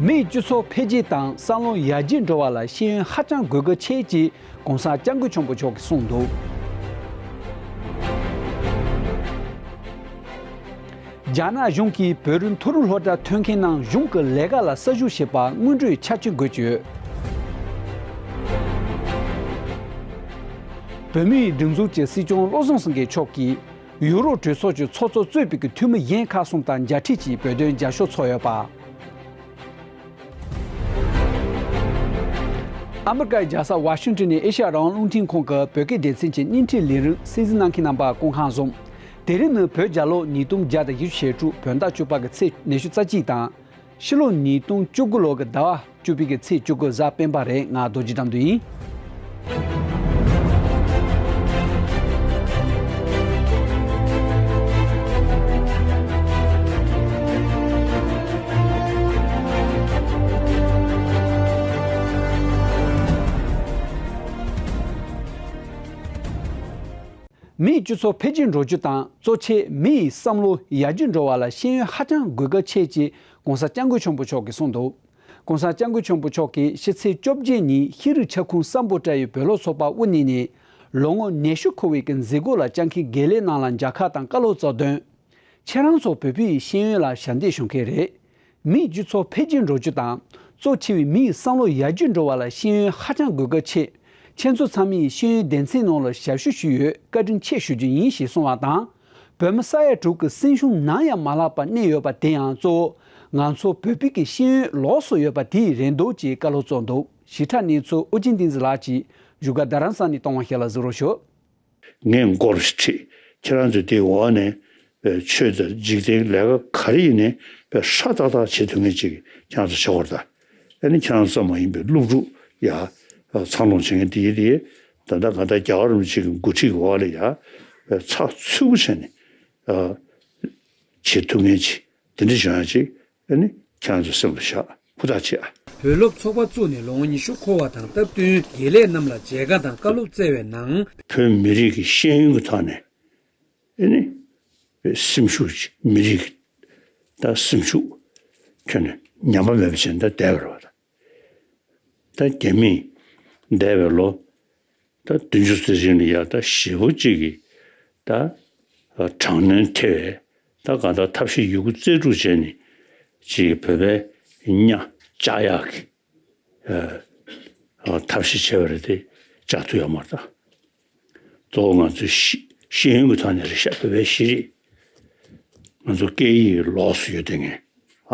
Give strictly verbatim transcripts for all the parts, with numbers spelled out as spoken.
མིའི་སྤྱི་ཚོགས་འཕེལ་རྒྱས་དང་བསམ་བློ་ཡར་རྒྱས་འགྲོ་བ་ལ་ཤེས་ཡོན་ཧ་ཅང་དགོས་གལ་ཆེ་ཅེས་༸གོང་ས་༸སྐྱབས་མགོན་ཆེན་པོ་མཆོག་གིས་གསུངས་འདུག། རྒྱ་ནག་གཞུང་གིས་བོད་རིགས་མཐོ་རིམ་སློབ་གྲྭ་ཐོན་མཁན་རྣམས་གཞུང་གི་ལས་ཀ་ལ་ས་ཞུགས་བྱེད་པར་སྔོན་འགྲོའི་ཆ་རྐྱེན་དགོས་ཀྱི་ཡོད། བོད་མིའི་སྒྲིག་འཛུགས་ཀྱི་སྲིད་སྐྱོང་བློ་བཟང་སེང་གེ་མཆོག་གིས་ཡུ་རོབ་གྲོས་ཚོགས་ཀྱི་ཚོགས་གཙོ་གཙོས་པའི་འཐུས་མི་གཞན་ཁག་གསུམ་དང་མཇལ་འཕྲད་ཀྱིས་བོད་དོན་རྒྱབ་སྐྱོར་འཚོགས་ཡོད་པ། ཨ་མི་རི་ཀའི་རྒྱལ་ས་ཝ་ཤིང་ཏོན་ནས་ཨེ་ཤ་ཡ་རང་དབང་རླུང་འཕྲིན་ཁང་གི་བོད་སྐད་སྡེ་ཚན་གྱི་བརྙན་འཕྲིན་ལས་རིམ་གསན་གཟིགས་གནང་མཁན་རྣམ་པ་སྐུ་ཁམས་བཟང་། དེ་རིང་ནི་བོད་རྒྱལ་ལོ་ཉིས་སྟོང་བརྒྱ་དང་བཞི་བཅུ་ཞེ་དྲུག་བོད་ཟླ་བཅུ་པ་གི་ཚེས་ཉི་ཤུ་རྩ་གཅིག་དང་། ཕྱི་ལོ་ཉིས་སྟོང་བཅུ་དགུ་ལོ་གི་ཟླ་བ་བཅུ་པའི་གི་ཚེས་བཅུ་དགུ་གཟའ་སྤེན་པ་རེད། ང་རྡོ་རྗེ་དགྲ་འདུལ་ཡིན། མིའི་སྤྱི་ཚོགས་འཕེལ་རྒྱས་འགྲོ་རྒྱུ་དང་གཙོ་ཆེ་མི་ཡི་བསམ་བློ་ཡར་རྒྱས་འགྲོ་བ་ལ་ཤེས་ཡོན་ཧ་ཅང་དགོས་གལ་ཆེ་ཅེས་༸གོང་ས་༸སྐྱབས་མགོན་ཆེན་པོ་མཆོག་གིས་གསུངས་འདུག། ༸གོང་ས་༸སྐྱབས་མགོན་ཆེན་པོ་མཆོག་གིས་ཕྱི་ཚེས་བཅོ་བརྒྱད་ཉིན་ཤེས་རིག་ཁྱབ་ཁོངས་སམ་བྷོ་ཊ་ཡི་བོད་ཀློག་ཚོགས་པ་དབུ་བརྙེས་ནས་ལོ་ངོ་ཉི་ཤུ་འཁོར་བའི་གི་མཛད་སྒོ་ལ་བཅར་མཁན་དགེ་ལས་རྣམས་ལ་མཇལ་ཁ་དང་བཀའ་སློབ་སྩལ་དོན། ཁྱེད་རང་ཚོ་བོད་པའི་ཤེས་ཡོན་ལ་ཞབས་འདེགས་ཞུ་མཁན་རེད། མིའི་སྤྱི་ཚོགས་འཕེལ་རྒྱས་འགྲོ་རྒྱུ་དང་། གཙོ་ཆེ་བའི་མིའི་བསམ་བློ་ཡར་རྒྱས་འགྲོ་བ་ལ་ཤེས་ཡོན་ཧ་ཅང་དགོས་གལ་ཆེ། ཁྱེད་ཚོ་ཚང་མས་ཤེས་ཡོན་སྡེ་ཚན་ནང་ལ་ཞབས་ཞུ་ཞུས་ཡོད། བཀའ་དྲིན་ཆེ་ཞུ་རྒྱུ་ཡིན་ཞེས་གསུངས་པ་དང་། བོད་མི་ས་ཡ་དྲུག་གི་སེམས་ཤུགས་ནམ་ཡང་མ་བརླག་པར་གནས་ཡོད་པ་དེ་ཡང་གཙོ་བོ་ང་ཚོ་བོད་པའི་གི་ཤེས་ཡོན་ལོགས་སུ་ཡོད་པ་དེས་རེད་འདུག་ཅེས་བཀའ་སློབ་སྩལ་འདུག། ཞིབ་ཕྲ་གནས་ཚུལ་ཨོ་རྒྱན་བསྟན་འཛིན་ལགས་ཀྱིས་བཞུགས་སྒར་རྡ་རམ་ས་ལ་ནས་གཏོང་བ་ཞིག་ལ་གཟིགས་རོགས་ཞུ། ངས་མགོ་ཁྲིད། ཁྱེད་རང་ཚོས་དེའི་འོག་ནས་ཆོས་དང་འཇིག་རྟེན་ལས་ཀ་ག་རེ་ཡིན་ནའི་ཧྲ་ཏག་ཏག་བྱེད་ཐུབ་མཁན་ཅིག་ཁྱེད་རང་ཚོ་བྱེད་དགོས་རེད་ད། ཨ་ནི་ཁྱེད་རང་ཚོ་ཙམ་མ་ཡིན་པའི་སློབ་ཕྲུག་ཡ་འཚར་ལོངས་བྱེད་མཁན་དེ་ཡི་དེ་ད་ལྟ་ག་ད་རྒྱལ་བ་རིན་པོ་ཆེ་གི་འགོ་ཁྲིད་ཀྱི་འོག་ལ་ཡ་ཚགས་ཚུད་པོ་བྱས་ནས་བྱེད་ཐུབ་མཁན་ཅིག་དེ་འདྲ་བྱུང་ཡ་ཅིག་ཨ་ནི་ཁྱེད་རང་ཚོ་སེམས་ལ་བཞག་ཧུར་ཐག་བྱེད་ཨ། བོད་སློབ་ཚོགས་པ་བཙུགས་ནས་ལོ་ངོ་ཉི་ཤུ་འཁོར་བ་དང་སྟབས་བསྟུན་དགེ་ལས་རྣམས་ལ་མཇལ་ཁ་དང་བཀའ་སློབ་སྩལ་བའི་ནང་། བོད་མི་རིགས་ཀྱི་ཤེས་ཡོན་གྱི་ཐོག་ནས་ཨ་ནི་སེམས་ཤུགས་མི་རིགས་ཀྱི་ད་སེམས་ཤུགས་ཁྱོན་ནས་ཉམས་པ་མེད་པ་བྱས་ནས་ད་བསྡད་པ་རེད་བ་ད། ད་རྒྱ་མིས་འདས་པའི་ལོ་ད་བདུན་ཅུ་ཙམ་ཞིག་ནས་ཡར་ད་ཞེ་པོ་ཅིག་གིས་ད་དྲག་གནོན་ཐེབས་པའི་ད་གང་ལྟར་ཐབས་ཤེས་ཡོད་རྒུ་རྩལ་སྤྲུགས་བྱས་ནས་ཅིག་བོད་པའི་གཉའ་བཅག་ཡག་གི་ཨ་ཐབས་ཤེས་བྱས་པ་རེད་དེ་བཅག་ཐུབ་ཡོད་མ་རེད་ད། གཙོ་བོ་ང་ཚོའི་ཤེས་ཤེས་ཡོན་གྱི་ཐོག་ནས་རེད་ཤག་བོད་པའི་ཤེས་རིག་ང་ཚོ་སྐད་ཡིག་ལོགས་སུ་ཡོད་དེ་ངས་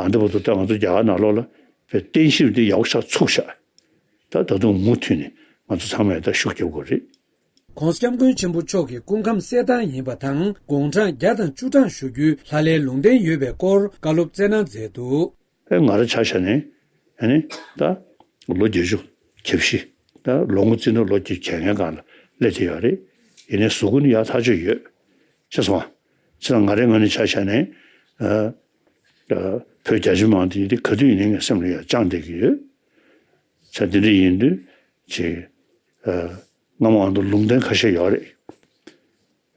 ཨ་འདི་བར་དུ་ད་ང་ཚོ་རྒྱ་གར་ནང་ལོགས་ལ་བོད་བསྟན་བཤིག་འདི་ཡག་པོ་ཞིག་ཚུགས་ཤག་ད་ད་དུང་མུ་མཐུད་ནས་ང་ཚོ་ཚང་མས་ད་ཤུགས་རྒྱབ་དགོས་རེད། ༸གོང་ས་༸སྐྱབས་མགོན་ཆེན་པོ་མཆོག་གི་སྐུ་ཁམས་གསལ་ཐང་ཡིན་པ་དང་དགུང་གྲངས་བརྒྱ་དང་བཅུ་གྲངས་བཞུགས་རྒྱུའི་ལྷ་ལས་ལུང་བསྟན་ཡོད་པའི་སྐོར་བཀའ་སློབ་སྩལ་གནང་མཛད་འདུག། ཨེ་ང་རང་ཆ་བཞག་ནས་ཨ་ནི་ད་ལོ་བརྒྱད་ཅུ་གྱ་བཞི་ད་ལོ་ངོ་བརྩིས་ན་ལོ་བརྒྱད་ཅུ་གྱ་ལྔའི་སྒང་ལ་སླེབས་བསྡད་ཡོད་རེད། ཡིན་ནའི་གཟུགས་པོ་ནི་ཡག་ཐག་ཆོད་ཡོད། ཤེས་སོང་ང་། ཁྱེད་རང་ང་རའི་ངོས་ནས་ཆ་བཞག་ནས་ཨ་ཨ་བོད་རྒྱ་ཆེ་མང་དེ་ཡིན་དུས་ག་དུས་ཡིན་ནའི་ངའི་སེམས་ལ་ཡང་བཅངས་བསྡད་ཀྱི་ཡོད། ཆ་དེ་འདྲ་ཡིན་དུས་ཅིག་ཨ་སྔ་མོ་ང་ཚོ་ལུང་བསྟན་ཁ་ཤས་ཡོད་རེད།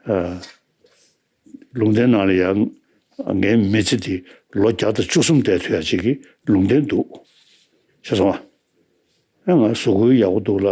ཨ་ལུང་བསྟན་ནང་ལ་ཡང་ངའི་མི་ཚེ་འདི་ལོ་བརྒྱ་དང་བཅུ་གསུམ་བསྡད་ཐུབ་ཡ་ཅིག་གི་ལུང་བསྟན་འདུག། ཤེས་སོང་ང་། ཨ་ང་གཟུགས་པོ་ཡག་པོ་འདུག་ལ།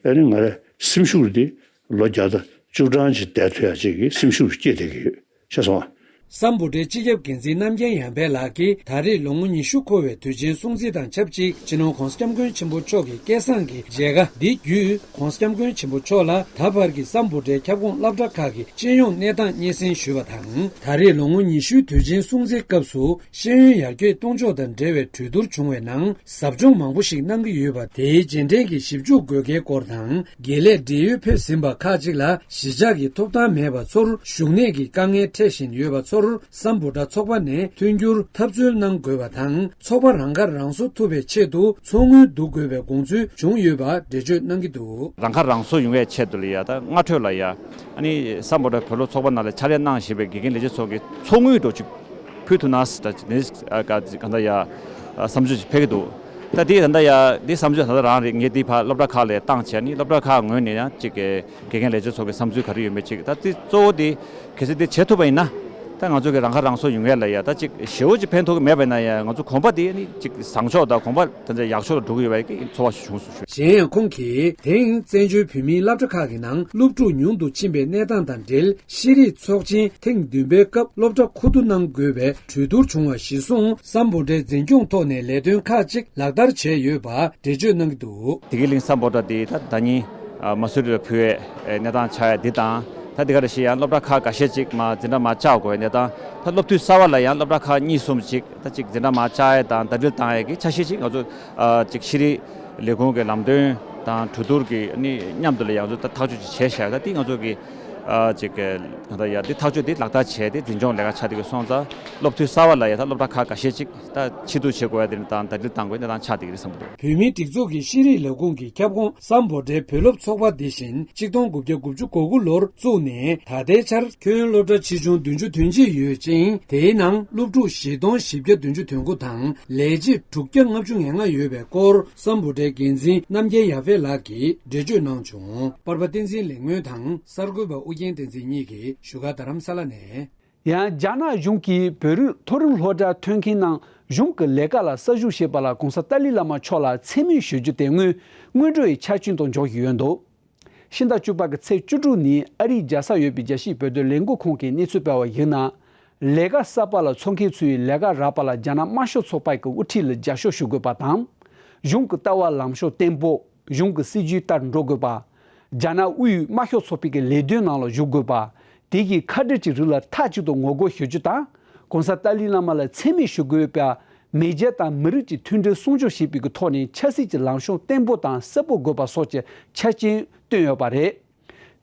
ཨ་ནི་ང་རའི་སེམས་ཤུགས་འདི་ལོ་བརྒྱ་དང་བཅུ་གྲངས་ཅིག་བསྡད་ཐུབ་ཡ་ཅིག་གི་སེམས་ཤུགས་སྐྱེས་བསྡད་ཀྱི་ཡོད། ཤེས་སོང་ང་། སམ་བྷོ་ཊའི་སྤྱི་ཁྱབ་འགན་འཛིན་རྣམ་རྒྱལ་ཡར་འཕེལ་ལགས་ཀྱིས་ད་རེས་ལོ་ངོ་ཉི་ཤུ་འཁོར་བའི་དུས་ཆེན་སྲུང་བརྩི་དང་ཆབས་ཅིག་སྤྱི་ནོར་ྋགོང་ས་ྋསྐྱབས་མགོན་ཆེན་པོ་མཆོག་གི་སྐལ་བཟང་གི་མཇལ་ཁ་འདི་བརྒྱུད་ྋགོང་ས་ྋསྐྱབས་མགོན་ཆེན་པོ་མཆོག་ལ་ད་བར་གྱི་སམ་བྷོ་ཊའི་ཁྱབ་ཁོངས་སློབ་གྲྭ་ཁག་གི་སྤྱི་ཡོངས་གནས་སྟངས་སྙན་སེང་ཞུས་པ་དང་། ད་རེས་ལོ་ངོ་ཉི་ཤུའི་དུས་ཆེན་སྲུང་བརྩིའི་སྐབས་སུ་ཤེས་ཡོན་ཡར་རྒྱས་གཏོང་ཕྱོགས་དང་འབྲེལ་བའི་གྲོས་བསྡུར་བྱུང་བའི་ནང་ཟབ་སྦྱོང་མང་པོ་ཞིག་གནང་གི་ཡོད་པ་དེའི་རྗེས་དྲན་གྱི་ཞིབ་འཇུག་དགོས་གལ་སྐོར་དང་། དགེ་ལས་བགྲེས་ཡོལ་ཕེབས་ཟིན་པ་ཁག་ཅིག་ལ་གཞིས་ཆགས་ཀྱི་ཐོབ་ཐང་མེད་པ་ཚོར་བཞུགས་གནས་ཀྱི་དཀའ་ངལ་འཕྲད་བཞིན་ཡོད་པ་ཚོར་སམ་བྷོ་ཊ་ཚོགས་པ་ནས་མཐུན་འགྱུར་ཐབས་འཚོལ་གནང་དགོས་པ་དང་། ཚོགས་པ་རང་ཁ་རང་གསོ་ཐུབ་པའི་ཆེད་དུ་ཚོགས་དངུལ་བསྡུ་དགོས་པའི་དགོངས་ཚུལ་བྱུང་ཡོད་པ་འགྲེལ་བརྗོད་གནང་གི་འདུག། རང་ཁ་རང་གསོ་ཡོང་བའི་ཆེད་དུ་ལ་ཡ་ད་སྔ་འཕྲོས་ལ་ཡ་ཨ་ནི་སམ་བྷོ་ཊ་བོད་ཀློག་ཚོགས་པ་ནང་ལ་ཕྱག་ལས་གནང་བཞིན་པའི་དགེ་རྒན་ལས་བྱེད་ཚོ་གི་ཚོགས་དངུལ་འགྲོ་ཅིག་ཕུལ་ཐུབ་ན་ཟེར་ད་ཅིག་ནས་ག་ད་ཡ་བསམ་ཚུལ་ཅིག་ཕེབས་ཀྱི་འདུག། ད་དེ་ད་ལྟ་ཡ་དེ་བསམ་ཚུལ་ད་ལྟ་རང་རེད། ངས་དེ་ཕར་སློབ་གྲྭ་ཁག་ལ་བཏང་བྱས་ནས་སློབ་གྲྭ་ཁག་ངོས་ནས་ཡང་ཅིག་གི་དགེ་རྒན་ལས་བྱེད་ཚོ་གི་བསམ་ཚུལ་ག་རེ་ཡོད་མེད་ཅིག་ད་དེ་གཙོ་བོ་དེ་གལ་སྲིད་དེ་བྱེད་ཐུབ་པ་ཡིན་ན་ ད་ང་ཚོ་གི་རང་ཁ་རང་གསོ་ཡོང་ཡས་ལ་ཡ་ད་ཅིག་ཞེ་པོ་ཅིག་ཕན་ཐོགས་ཀྱི་མེད་པ་ཡིན་ན་ཡང་ང་ཚོ་གོམ་པ་དེ་ནི་ཅིག་བཟང་ཕྱོགས་དང་གོམ་པ་དེ་འདྲ་ཡག་ཕྱོགས་ལ་འགྲོ་གི་ཡོད་པའི་ཚོར་བ་ཞིག་བྱུང་སོང་ཞུ། གཞན་ཡང་ཁོང་གིས་དེ་རིང་བཙན་བྱོལ་བོད་མིའི་སློབ་གྲྭ་ཁག་གི་ནང་སློབ་ཕྲུག་ཉུང་དུ་ཕྱིན་པའི་གནས་སྟངས་དང་འབྲེལ། ཤེས་རིག་ཚོགས་ཆེན་ཐེངས་བདུན་པའི་སྐབས་སློབ་གྲྭ་མཁོ་བསྡུ་གནང་དགོས་པའི་གྲོས་བསྡུར་བྱུང་བ་གཞིར་བཟུང་། སམ་བྷོ་ཊའི་འཛིན་སྐྱོང་ཐོག་ནས་ལས་དོན་ཁག་ཅིག་ལག་བསྟར་བྱས་ཡོད་པ་འགྲེལ་བརྗོད་གནང་གི་འདུག། བདེ་སྐྱིད་གླིང་སམ་བྷོ་ཊ་དེ་ད་ཟླ་ཉིན་མ་སུ་རི་ལ་ཕུལ་བའི་གནས་སྟངས་ཆགས་ཡ་འདི་དང་། ད་འདི་ག་རེ་ཞིག་ཡང་སློབ་གྲྭ་ཁག་འགའ་ཤས་ཅིག་མ་འཛིན་གྲྭ་མ་བཅག་དགོས་པའི་གནས་སྟངས། ད་སློབ་དུས་གསར་པ་ལ་ཡང་སློབ་གྲྭ་ཁག་གཉིས་གསུམ་ཅིག་ད་ཅིག་འཛིན་གྲྭ་མ་བཅག་ཡ་དང་ཟླ་སྒྲིལ་བཏང་ཡ་གི་འཆར་གཞི་ཅིག་ང་ཚོ་ཅིག་ཤེས་རིག་ལས་ཁུངས་ཀྱི་ལམ་སྟོན་དང་གྲོས་བསྡུར་གྱི་ནི་མཉམ་དུ་ལ་ཡང་ང་ཚོ་ད་ཐག་གཅོད་ཅིག་བྱས་བཞག་ཡོད། ད་འདི་ང་ཚོ་གི་ཅིག་ད་ཡ་འདི་ཐག་གཅོད་འདི་ལག་བསྟར་བྱས་ཏེ་འཛིན་སྐྱོང་ལས་ཀ་ཆགས་བསྡད་ཀྱི་སོང་ཙང་སློབ་དུས་གསར་པ་ལ་ཡང་ད་སློབ་གྲྭ་ཁག་འགའ་ཤས་ཅིག་ད་ཕྱིར་བསྡུ་བྱེད་དགོས་ཡ་དེ་དང་ཟླ་སྒྲིལ་བཏང་དགོས་ཡ་གནས་སྟངས་ཆགས་བསྡད་ཀྱི་རེད་བསམ་གྱི་འདུག། བོད་མིའི་སྒྲིག་འཛུགས་ཀྱི་ཤེས་རིག་ལས་ཁུངས་ཀྱི་ཁྱབ་ཁོངས་སམ་བྷོ་ཊའི་བོད་སློབ་ཚོགས་པ་འདི་བཞིན་གཅིག་སྟོང་དགུ་བརྒྱ་དགུ་བཅུ་གོ་དགུ་ལོར་བཙུགས་ནས་ད་ལྟའི་ཆར་ཁྱོན་སློབ་གྲྭ་ཆེ་ཆུང་བདུན་ཅུ་དོན་གཅིག་ཡོད་ཅིང་། དེའི་ནང་སློབ་ཕྲུག་བཞི་སྟོང་བཞི་བརྒྱ་བདུན་ཅུ་དོན་དགུ་དང་ལས་བྱེད་དྲུག་བརྒྱ་ལྔ་བཅུ་ང་ལྔ་ཡོད་པའི་སྐོར་སམ་བྷོ་ཊའི་འགན་འཛིན་རྣམ་རྒྱལ་ཡ་ཕེ་ལགས་ཀྱིས་འགྲེལ་བརྗོད་གནང་བྱུང་། པར་པ་བསྟན་འཛིན་ལེགས་སྨོན་དང་གསར་འགོད་པ་ཨུ་རྒྱན་བསྟན་འཛིན་གཉིས་ཀྱིས་བཞུགས་སྒར་རྡ་རམ་ས་ལ་ནས། ཡང་རྒྱ་ནག་གཞུང་གིས་བོད་རིགས་མཐོ་རིམ་སློབ་གྲྭ་ཐོན་མཁན་ནང་གཞུང་གི་ལས་ཀ་ལ་ས་ཞུགས་བྱེད་པ་ལ་༸གོང་ས་ཏཱ་ལའི་བླ་མ་མཆོག་ལ་མཚན་སྨད་ཞུ་རྒྱུ་དེ་སྔོན་སྔོན་འགྲོ་ཡི་ཆ་རྐྱེན་དུ་འཇོག་བཞིན་ཡོད་འདུག། ཕྱི་ཟླ་བཅུ་པ་གི་ཚེས་བཅུ་དྲུག་ཉིན་ཨ་རིའི་རྒྱལ་ས་ཡོད་པའི་རྒྱལ་སྤྱིའི་བོད་དོན་ལས་འགུལ་ཁང་གིས་གནས་ཚུལ་སྤེལ་བ་ཡིན་ན། ལས་ཀ་གསར་པ་ལ་འཚོལ་མཁན་ཚོའི་ལས་ཀ་རག་པ་ལ་རྒྱ་ནག་དམར་ཤོག་ཚོགས་པ་གི་དབུ་ཁྲིད་ལ་རྒྱབ་སྐྱོར་ཞུ་དགོས་པ་དང་། གཞུང་གི་ལྟ་བ་ལམ་ཕྱོགས་བརྟན་པོ། གཞུང་གི་སྲིད་ཇུས་ལྟར་འགྲོ་དགོས་པ། རྒྱ་ནག་དབུས་དམར་ཤོག་ཚོགས་པའི་གི་ལས་དོན་ནང་ལ་ཞུགས་དགོས་པ། དེ་གི་ཁ་བྲལ་གྱི་རིགས་ལ་མཐའ་གཅིག་ཏུ་ངོ་རྒོལ་ཞུ་རྒྱུ་དང་། ༸གོང་ས་ཏཱ་ལའི་བླ་མ་ལ་མཚན་སྨད་ཞུ་དགོས་པ། མེས་རྒྱལ་དང་མི་རིགས་ཀྱི་མཐུན་སྒྲིལ་སྲུང་སྐྱོབ་བྱེད་པའི་གི་ཐོག་ནས་ཆབ་སྲིད་ཀྱི་ལངས་ཕྱོགས་བརྟན་པོ་དང་གསལ་པོ་དགོས་པ་སོགས་ཀྱི་ཆ་རྐྱེན་བཏོན་ཡོད་པ་རེད།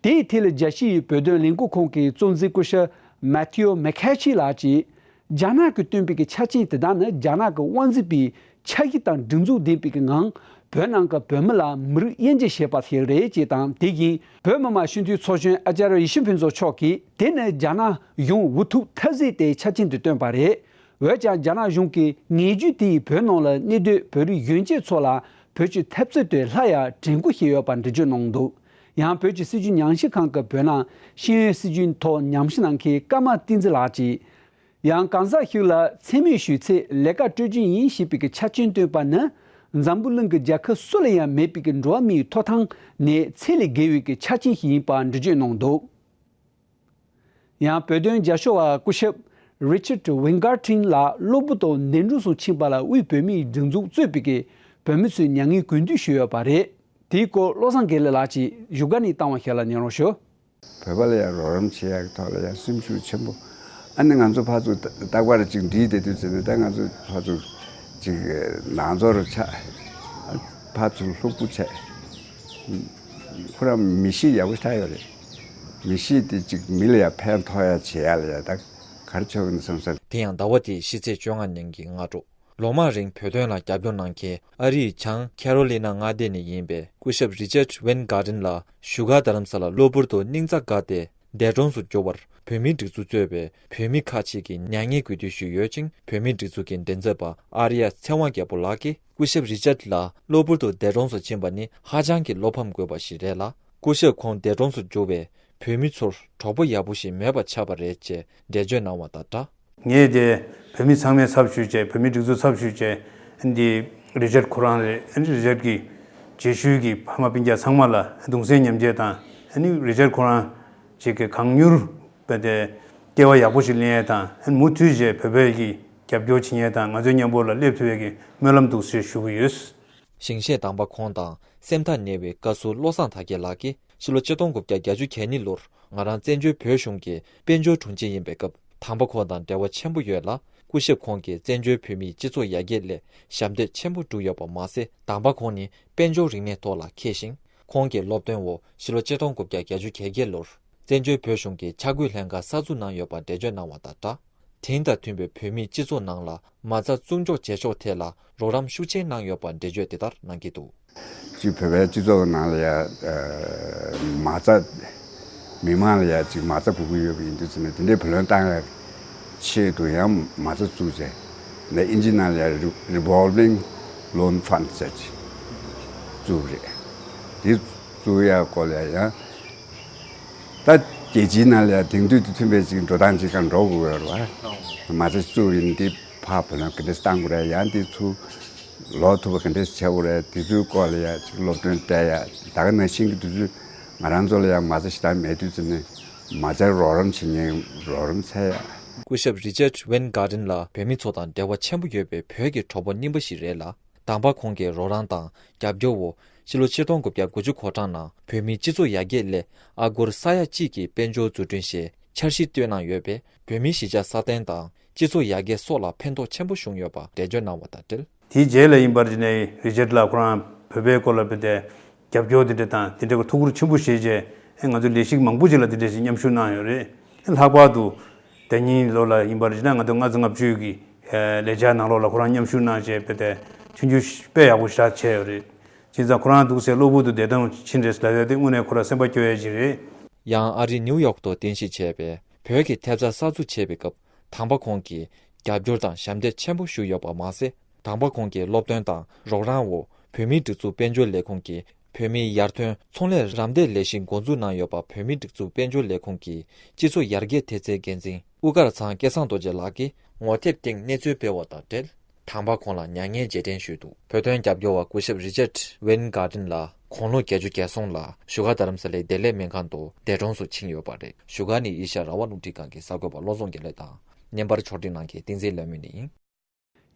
དེའི་ཐད་ལ་རྒྱལ་སྤྱིའི་བོད་དོན་ལས་འགུལ་ཁང་གི་གཙོ་འཛིན་སྐུ་ཞབས་མེ་ཐི་ཡོ་མེ་ཁེ་ཆི་ལགས་ཀྱིས། རྒྱ་ནག་གིས་བཏོན་པའི་གི་ཆ་རྐྱེན་དེ་དག་ནི་རྒྱ་ནག་གི་དབང་འཛིན་པའི་ཆ་ཤས་དང་སྒྲིག་འཛུགས་ལྡན་པའི་གི་ངང་བོད་ནང་གི་བོད་མི་ལ་མི་རིགས་དབྱེ་འབྱེད་བྱས་པ་ཞིག་རེད་ཅེས་དང་། དེ་བཞིན་བོད་མི་མང་སྤྱི་འཐུས་ཚོགས་གཞོན་ཨ་ཅཱརྱ་ཡེ་ཤེས་ཕུན་ཚོགས་མཆོག་གིས་དེ་ནི་རྒྱ་ནག་གཞུང་འུ་ཐུག་ཐབས་ཟད་དེ་ཆ་རྐྱེན་དེ་བཏོན་པ་རེད། འོན་ཀྱང་རྒྱ་ནག་གཞུང་གིས་ངན་ཇུས་དེ་ཡིས་བོད་ནང་ལ་གནས་སྡོད་བོད་རིགས་གཞོན་སྐྱེས་ཚོ་ལ་བོད་ཀྱི་འཐབ་རྩོད་དེ་སླར་ཡང་དྲན་སྐུལ་བྱས་ཡོད་པ་འགྲེལ་བརྗོད་གནང་འདུག། ཡང་བོད་ཀྱི་སྲིད་བྱུས་ཉམས་ཞིབ་ཁང་གི་བོད་ནང་ཤེས་ཡོན་སྲིད་བྱུས་ཐོག་ཉམས་ཞིབ་གནང་མཁན་ཀརྨ་བསྟན་འཛིན་ལགས་ཀྱིས། ཡང་གང་ཟག་ཞིག་ལ་མཚན་སྨད་ཞུས་ཚེ་ལས་ཀ་སྤྲོད་རྒྱུ་ཡིན་ཞེས་པའི་གི་ཆ་རྐྱེན་བཏོན་པ་ནི། འཛམ་བུ་གླིང་གི་རྒྱལ་ཁབ་སུ་ལ་ཡང་མེད་པའི་གི་འགྲོ་བ་མིའི་ཐོབ་ཐང་ནས་ཚད་ལས་བརྒལ་བའི་གི་ཆ་རྐྱེན་ཞིག་ཡིན་པ་འགྲེལ་བརྗོད་གནང་འདུག། ཡང་བོད་དོན་རྒྱབ་སྐྱོར་བ་སྐུ་ཞབས་རི་ཅར་ཝིན་གར་ཊིན་ལགས་གློ་བུར་དུ་འདས་གྲོངས་སུ་ཕྱིན་པ་ལ་དབུས་བོད་མིའི་སྒྲིག་འཛུགས་གཙོས་པའི་གི་བོད་མི་ཚོས་མྱ་ངན་གུས་འདུད་ཞུས་ཡོད་པ་རེད། དེའི་སྐོར་བློ་བཟང་དགེ་ལེགས་ལགས་ཀྱིས་བཞུགས་སྒར་ནས་བཏང་བ་ཞིག་ལ་ཉན་རོགས་ཞུ། བོད་པ་ལ་ཡང་རོགས་རམ་བྱེད་ཡག་གི་ཐོག་ལ་ཡང་སེམས་ཤུགས་ཆེན་པོ། ཨ་ནི་ང་ཚོ་ཕར་ཚུར་རྟག་པར་ཅིག་འདྲིས་བསྡད་དུས་ཙམ་ནས་ད་ང་ཚོ་ཕར་ཚུར་ཅིག་ནང་ཚོར་ཆགས། ཕར་ཚུར་ལྷུག་པོ་བྱས། ཁོ་རང་མི་གཤིས་ཡག་པོ་ཆགས་ཡོད་རེད། མི་གཤིས་དེ་ཅིག་མི་ལ་ཡང་ཕན་ཐོགས་ཡ་བྱེད་ཡ་ལ་ཡ་ད་ག་རེ་ཆོག་གི་འདུག་བསམ་ས། དེ་ཡང་ཟླ་བ་འདིའི་ཕྱི་ཚེས་བཅོ་ལྔ་ཉིན་གྱི་སྔ་དྲོ། ལོ་མང་རིང་བོད་དོན་ལ་རྒྱབ་སྐྱོར་གནང་མཁན་ཨ་རིའི་བྱང་ཁེ་རོ་ལི་ན་མངའ་སྡེ་ནས་ཡིན་པའི་སྐུ་ཞབས་རི་ཅར་ཝེན་གྷར་ཌེན་ལགས་བཞུགས་སྒར་རྡ་རམ་ས་ལ་གློ་བུར་དུ་སྙིང་རྩ་འགག་སྟེ་འདས་གྲོངས་སུ་གྱུར་བར། བོད་མིའི་སྒྲིག་འཛུགས་གཙོས་པའི་བོད་མི་ཁག་ཅིག་གིས་མྱ་ངན་གུས་འདུད་ཞུས་ཡོད་ཅིང་། བོད་མིའི་སྒྲིག་འཛུགས་ཀྱི་མགྲིན་ཚབ་པ་ཨར་ཡ་ཚེ་དབང་རྒྱལ་པོ་ལགས་ཀྱིས་སྐུ་ཞབས་རི་ཅར་ལགས་གློ་བུར་དུ་འདས་གྲོངས་སུ་ཕྱིན་པ་ནི་ཧ་ཅང་གི་བློ་ཕམ་དགོས་པ་ཞིག་རེད་ལ། སྐུ་ཞབས་ཁོང་འདས་གྲོངས་སུ་གྱུར་བས་བོད་མི་ཚོར་གྲོགས་པོ་ཡག་པོ་ཞིག་མེད་པ་ཆགས་པ་རེད་ཅེས་འགྲེལ་བརྗོད་གནང་བ་དང་སྦྲགས། ངས་དེ་བོད་མི་ཚང་མའི་ཚབ་ཞུས་བྱས། བོད་མི་སྒྲིག་འཛུགས་ཚབ་ཞུས་བྱས། འདི་རི་ཅར་ཁོ་རང་རེད། རི་ཅར་གྱི་རྗེས་ཤུལ་གྱི་ཕ་མ་སྤུན་ཀྱག་ཚང་མ་ལ་གདུང་སེམས་མཉམ་སྐྱེད་དང་། རི་ཅར་ཁོ་རང་ཅིག་གི་གང་མྱུར་བས་དེ་སྐྱེ་བ་ཡག་པོ་ཞིག་ལེན་ཡས་དང་། མུ་མཐུད་བྱས་བོད་པའི་གི་རྒྱབ་སྐྱོར་བྱེད་མཁན་དང་ང་ཚོའི་མཉམ་པོ་ལ་སླེབས་ཐུབ་པའི་གི་སྨོན་ལམ་འདུག་ཟེར་ཞུ་གི་ཡོད། ཞིང་གཤེགས་དམ་པ་ཁོང་དང་སེམས་ཐག་ཉེ་བའི་བཀའ་ཟུར་བློ་བཟང་དར་རྒྱས་ལགས་ཀྱིས་ཕྱི་ལོ་ཆིག་སྟོང་དགུ་བརྒྱ་གྱ་གཉིས་ལོར་ང་རང་བཙན་བྱོལ་བོད་གཞུང་གི་དཔལ་འབྱོར་དྲུང་ཆེ་ཡིན་པའི་སྐབས་དམ་པ་ཁོང་དང་འབྲེལ་བ་ཆེན་པོ་ཡོད་ལ། སྐུ་ཞབས་ཁོང་གིས་བཙན་བྱོལ་བོད་མིའི་སྤྱི་ཚོགས་ཡར་རྒྱས་སླད་ཞབས་འདེགས་ཆེན་པོ་བསྒྲུབས་ཡོད་པ་མ་ཟད། དམ་པ་ཁོང་ནི་དཔལ་འབྱོར་རིག་གནས་ཐོག་ལ་མཁས་ཤིང་། ཁོང་གི་སློབ་སྟོན་འོག་ཕྱི་ལོ་ཆིག་སྟོང་དགུ་བརྒྱ་གྱ་བརྒྱད་ལོར་བཙན་བྱོལ་བོད་གཞུང་གི་ཕྱྭ་རྒོད་ལྷན་ཁང་གསར་འཛུགས་གནང་ཡོད་པ་འགྲེལ་བརྗོད་གནང་བ་དང་སྦྲགས། དེང་དང་མཐུན་པའི་བོད་མིའི་སྤྱི་ཚོགས་ནང་ལ་མ་རྩ་བཙུགས་འཇོག་བྱེད་ཕྱོགས་ཐད་ལ་རོགས་རམ་ཤུགས་ཆེན་གནང་ཡོད་པ་འགྲེལ་བརྗོད་དེ་ལྟར་གནང་གི་འདུག། སྤྱིར་བོད་པའི་སྤྱི་ཚོགས་ནང་ལ་ཡ་མ་རྩ་མི་མང་ལ་ཡ་ཅིག་མ་རྩ་དགོས་ཀྱི་ཡོད་པ་ཡིན་དུས་ཙམ་ནས་དེ་འདྲའི་བུ་ལོན་བཏང་ཡ་ཆེད་དུ་ཡང་མ་རྩ་བཙུགས་བྱས་ནས་ཨིན་ཇི་ནང་ལ་ཡ་Revolving Loan Fund ཟེར་ཅིག་བཙུགས་རེད། དེ་བཙུགས་ཡ་སྐོར་ལ་ཡ་ཡང་ད་ རྒྱལ་སྤྱིའི་ནང་ལ་ཡང་དེང་དུས་དང་མཐུན་པའི་ཅིག་འགྲོ་སྟངས་ཅིག་ག་འགྲོ་དགོས་ཀྱི་རེད་བ། མ་ཚད་གཙོ་བོ་ཡིན་འདི་ཕར་བོད་ལ་ག་འདྲས་བཏང་དགོས་རེད། ཡང་འདི་ཚུར་ལོག་ཐུབ་པ་ག་འདྲས་བྱེད་དགོས་རེད། དེ་ཚོའི་སྐོར་ལ་ཡང་ཅིག་སློབ་སྟོན་སྤྲད་ཡ། ད་ག་ནང་བཞིན་གྱི་དུས་ཚོད་ང་རང་ཚོ་ལ་ཡང་མ་རྩ་ཞེ་དྲག་མེད་དུས་ཙམ་ནས་མ་རྩ་རོགས་རམ་བྱེད་མཁན་རོགས་རམ་འཚོལ་ཡ། སྐུ་ཞབས་Richard Weingarten་ལགས་བོད་མི་ཚོ་དང་འབྲེལ་བ་ཆེན་པོ་ཡོད་པའི་བོད་ཀྱི་གྲོགས་པོ་རྙིང་པ་ཞིག་རེད་ལ། དང་པ་ཁོང་གིས་རོགས་རམ་དང་རྒྱབ་སྐྱོར་འོག་ཕྱི་ལོ་ཆིག་སྟོང་དགུ་བརྒྱ་དགུ་བཅུ་གོ་གྲངས་ནང་བོད་མིའི་སྤྱི་ཚོགས་ཡར་རྒྱས་སླད་ཨ་སྒོར་ས་ཡ་གཅིག་གི་དཔལ་འབྱོར་འཛུགས་སྐྲུན་ཞེས་འཆར་གཞི་བཏོན་གནང་ཡོད་པས། བོད་མིའི་གཞིས་ཆགས་སྲ་བརྟན་དང་སྤྱི་ཚོགས་ཡར་རྒྱས་སོགས་ལ་ཕན་ཐོགས་ཆེན་པོ་བྱུང་ཡོད་པ་འགྲེལ་བརྗོད་གནང་བ་དང་འབྲེལ། དེའི་རྗེས་ལ་ཡིན་པར་བྱས་ནས་རི་ཅར་ལགས་ཁོ་རང་བོད་པའི་སྐོར་ལ་བོད་དེ་རྒྱབ་སྐྱོར་དེ་འདྲ་དང་དེ་འདྲ་གི་ཐུགས་ཁུར་ཆེན་པོ་བཞེས་རྗེས་ང་ཚོ་ལས་ཞིག་མང་པོ་ཅིག་ལ་དེ་འདྲ་ཞིག་མཉམ་ཞུགས་གནང་ཡོད་རེད། ལྷག་པར་དུ་ཟླ་ཉིན་ལོ་ལ་ཡིན་པར་བྱས་ན་ང་ཚོ་ལྔ་བཅུ་ང་བཅུ་གི་ལས་འཆར་ནང་ལོགས་ལ་ཁོ་རང་མཉམ་ཞུགས་གནང་བྱས་བོད་དེ་མཐུན་འགྱུར་དཔེ་ཡག་པོ་ཞེ་དྲག་བྱས་ཡོད་རེད། བྱས་ཙང་ཁོ་རང་འདུག་སེ་གློ་བུར་དུ་བདེ་ཐང་ཕྱིན་རེད་ལབ་ཡ་དེ་དངོས་གནས་ཁོ་རང་སེམས་པ་སྐྱོ་ཡ་ཅིག་རེད། ཡང་ཨ་རིའི་ནིའུ་ཡོག་ཏུ་རྟེན་གཞི་བྱས་པའི་བོད་ཀྱི་ཐེབས་རྩ་གསར་འཛུགས་བྱས་པའི་སྐབས་དང་པ་ཁོང་གིས་རྒྱབ་སྐྱོར་དང་ཞབས་འདེགས་ཆེན་པོ་ཞུས་ཡོད་པ་མ་ཟད། དང་པ་ཁོང་གིས་སློབ་སྟོན་དང་རོགས་རམ་འོག་བོད་མིའི་སྒྲིག་འཛུགས་དཔལ་འབྱོར་ལས་ཁུངས་ཀྱི་བོད་མིའི་ཡར་ཐོན་ཚོང་ལས་རམ་འདེགས་ལས་གཞི་འགོ་འཛུགས་གནང་ཡོད་པ། བོད་མིའི་སྒྲིག་འཛུགས་དཔལ་འབྱོར་ལས་ཁུངས་ཀྱི་སྤྱི་ཚོགས་ཡར་རྒྱས་ཐེབས་རྩའི་འགན་འཛིན་དབུ་དཀར་ཚང་སྐལ་བཟང་རྡོ་རྗེ་ལགས་ཀྱིས་ངོ་དེབ་སྟེང་གནས་ཚུལ་སྤེལ་བ་དང་འབྲེལ། དང་པ་ཁོང་ལ་མྱ་ངན་རྗེས་དྲན་ཞུས་འདུག་བོད་དོན་རྒྱབ་སྐྱོར་བ་སྐུ་ཞབས་Richard Weingarten་ལགས་དགུང་ལོ་བརྒྱད་ཅུ་གྱ་གསུམ་ལ་བཞུགས་སྒར་རྡ་རམ་ས་ལའི་བདེ་ལེགས་སྨན་ཁང་དུ་འདས་གྲོངས་སུ་ཕྱིན་ཡོད་པ་རེད། བཞུགས་སྒར་ནས་ཨེ་ཤ་ཡ་རང་དབང་རླུང་འཕྲིན་ཁང་གི་གསར་འགོད་པ་བློ་བཟང་དགེ་ལེགས་དང་། བརྙན་པར་ཕྱོགས་སྒྲིག་གནང་མཁན་བསྟན་འཛིན་ལྷ་མོ་ནས་ཡིན།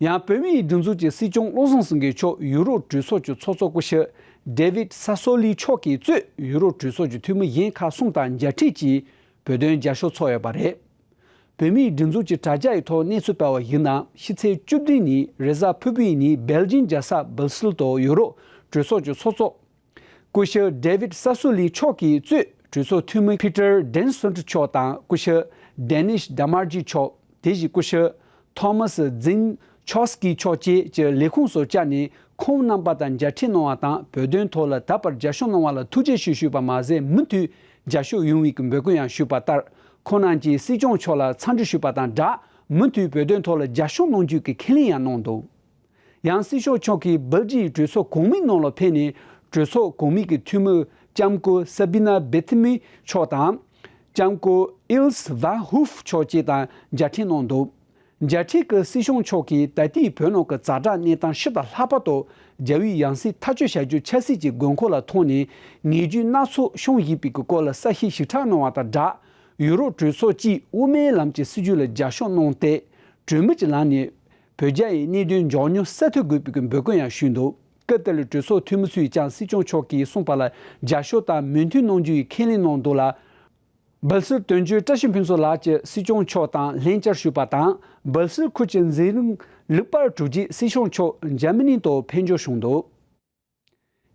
ཡང་བོད་མིའི་སྒྲིག་འཛུགས་ཀྱི་སྲིད་སྐྱོང་བློ་བཟང་སེང་གེ་མཆོག་ཡུ་རོབ་གྲོས་ཚོགས་ཀྱི་ཚོགས་གཙོ་སྐུ་ཞབས་David Sassoli་མཆོག་གིས་གཙོས་ཡུ་རོབ་གྲོས་ཚོགས་ཀྱི་འཐུས་མི་གཞན་ཁག་གསུམ་དང་མཇལ་འཕྲད་ཀྱིས་བོད་དོན་རྒྱབ་སྐྱོར་ཚོགས་ཡོད་པ་རེད། བོད་མིའི་སྒྲིག་འཛུགས་ཀྱི་དྲ་རྒྱ་ཡི་ཐོག་གནས་ཚུལ་སྤེལ་བ་ཡིན་ན། ཕྱི་ཚེས་བཅུ་བདུན་ཉིན་རེས་གཟའ་ཕུར་བུའི་ཉིན་སྦེལ་ཇིམ་རྒྱལ་ས་སྦུལ་སིལ་དུ་ཡུ་རོབ་གྲོས་ཚོགས་ཀྱི་ཚོགས་གཙོ་སྐུ་ཞབས་David Sassoli་མཆོག་གིས་གཙོས་གྲོས་ཚོགས་འཐུས་མི་Peter Densund་མཆོག་དང་སྐུ་ཞབས་Denis Demirci་མཆོག་དེ་བཞིན་སྐུ་ཞབས་Thomas Zin Chorski་མཆོག་བཅས་ཀྱི་ལས་ཁུངས་སུ་བཅར་ནས་ཁོང་རྣམ་པ་དང་མཇལ་འཕྲད་གནང་བ་དང་བོད་དོན་ཐོག་ལ་ད་བར་རྒྱབ་སྐྱོར་གནང་བ་ལ་ཐུགས་རྗེ་ཆེ་ཞུས་པ་མ་ཟད། མུ་མཐུད་རྒྱབ་སྐྱོར་ཡོང་བའི་འབོད་སྐུལ་ཡང་ཞུས་པ་ལྟར། ཁོང་རྣམས་ཀྱིས་སྲིད་སྐྱོང་མཆོག་ལ་འཚམས་འདྲི་ཞུས་པ་དང་སྦྲགས། མུ་མཐུད་བོད་དོན་ཐོག་ལ་རྒྱབ་སྐྱོར་གནང་རྒྱུ་གི་ཁས་ལེན་ཡང་གནང་འདུག་ཡང་སྲིད་སྐྱོང་མཆོག་གིས་སྦེལ་ཇི་ཡི་གྲོས་ཚོགས་གོང་མའི་ནང་ལ་ཕེབས་ནས་གྲོས་ཚོགས་གོང་མའི་གི་འཐུས་མི་ལྕམ་སྐུ་Sabine Bethemeer་མཆོག་དང་། ལྕམ་སྐུ་Ilse Vanhoff་མཆོག་བཅས་དང་མཇལ་འཕྲད་གནང་འདུག་མཇལ་འཕྲད་ཀྱི་སྲིད་སྐྱོང་མཆོག་གིས་ད་ལྟའི་བོད་ནང་གི་ཛ་དྲག་གནས་སྟངས་ཤིན་ཏུ་ལྷག་པར་དུ་རྒྱལ་བའི་ཡང་སྲིད་ཐག་གཅོད་བྱ་རྒྱུ་ཆབ་སྲིད་ཀྱི་དགོས་མཁོ་ལ་མཐོང་ནས་ངེས་བརྗོད་སྣ་ཚོགས་བྱུང་བཞིན་པའི་སྐོར་ལ་གསལ་བཤད་ཞིབ་ཕྲ་གནང་བ་དང་སྦྲགས། ཡུ་རོབ་གྲོས་ཚོགས་ཀྱིས་དབུ་མའི་ལམ་གྱི་སྲིད་བྱུས་ལ་རྒྱབ་སྐྱོར་གནང་སྟེ། གྲོས་མོལ་གྱི་ལམ་ནས་བོད་རྒྱ་ཡི་གནད་དོན་མགྱོགས་མྱུར་སེལ་ཐུབ་དགོས་པའི་འབོད་སྐུལ་ཡང་ཞུས་འདུག་སྐབས་དེར་གྲོས་ཚོགས་འཐུས་མི་ཚོས་ཀྱང་སྲིད་སྐྱོང་མཆོག་གིས་གསུངས་པ་ལ་རྒྱབ་སྐྱོར་དང་མོས་མཐུན་གནང་རྒྱུ་ཡི་ཁས་ལེན་གནང་འདུག་ལ། སྦེལ་སིལ་དོན་གཅོད་བཀྲ་ཤིས་ཕུན་ཚོགས་ལགས་ཀྱིས་སྲིད་སྐྱོང་མཆོག་དང་ལྷན་བཅར་ཞུས་པ་དང་། སྦེལ་སིལ་ཁུལ་གྱི་འཛིན་རིམ་ལེགས་པར་གྲུབ་རྗེས་སྲིད་སྐྱོང་མཆོག་འཇར་མ་ནི་དུ་ཕེབས་འབྱོར་བྱུང་འདུག་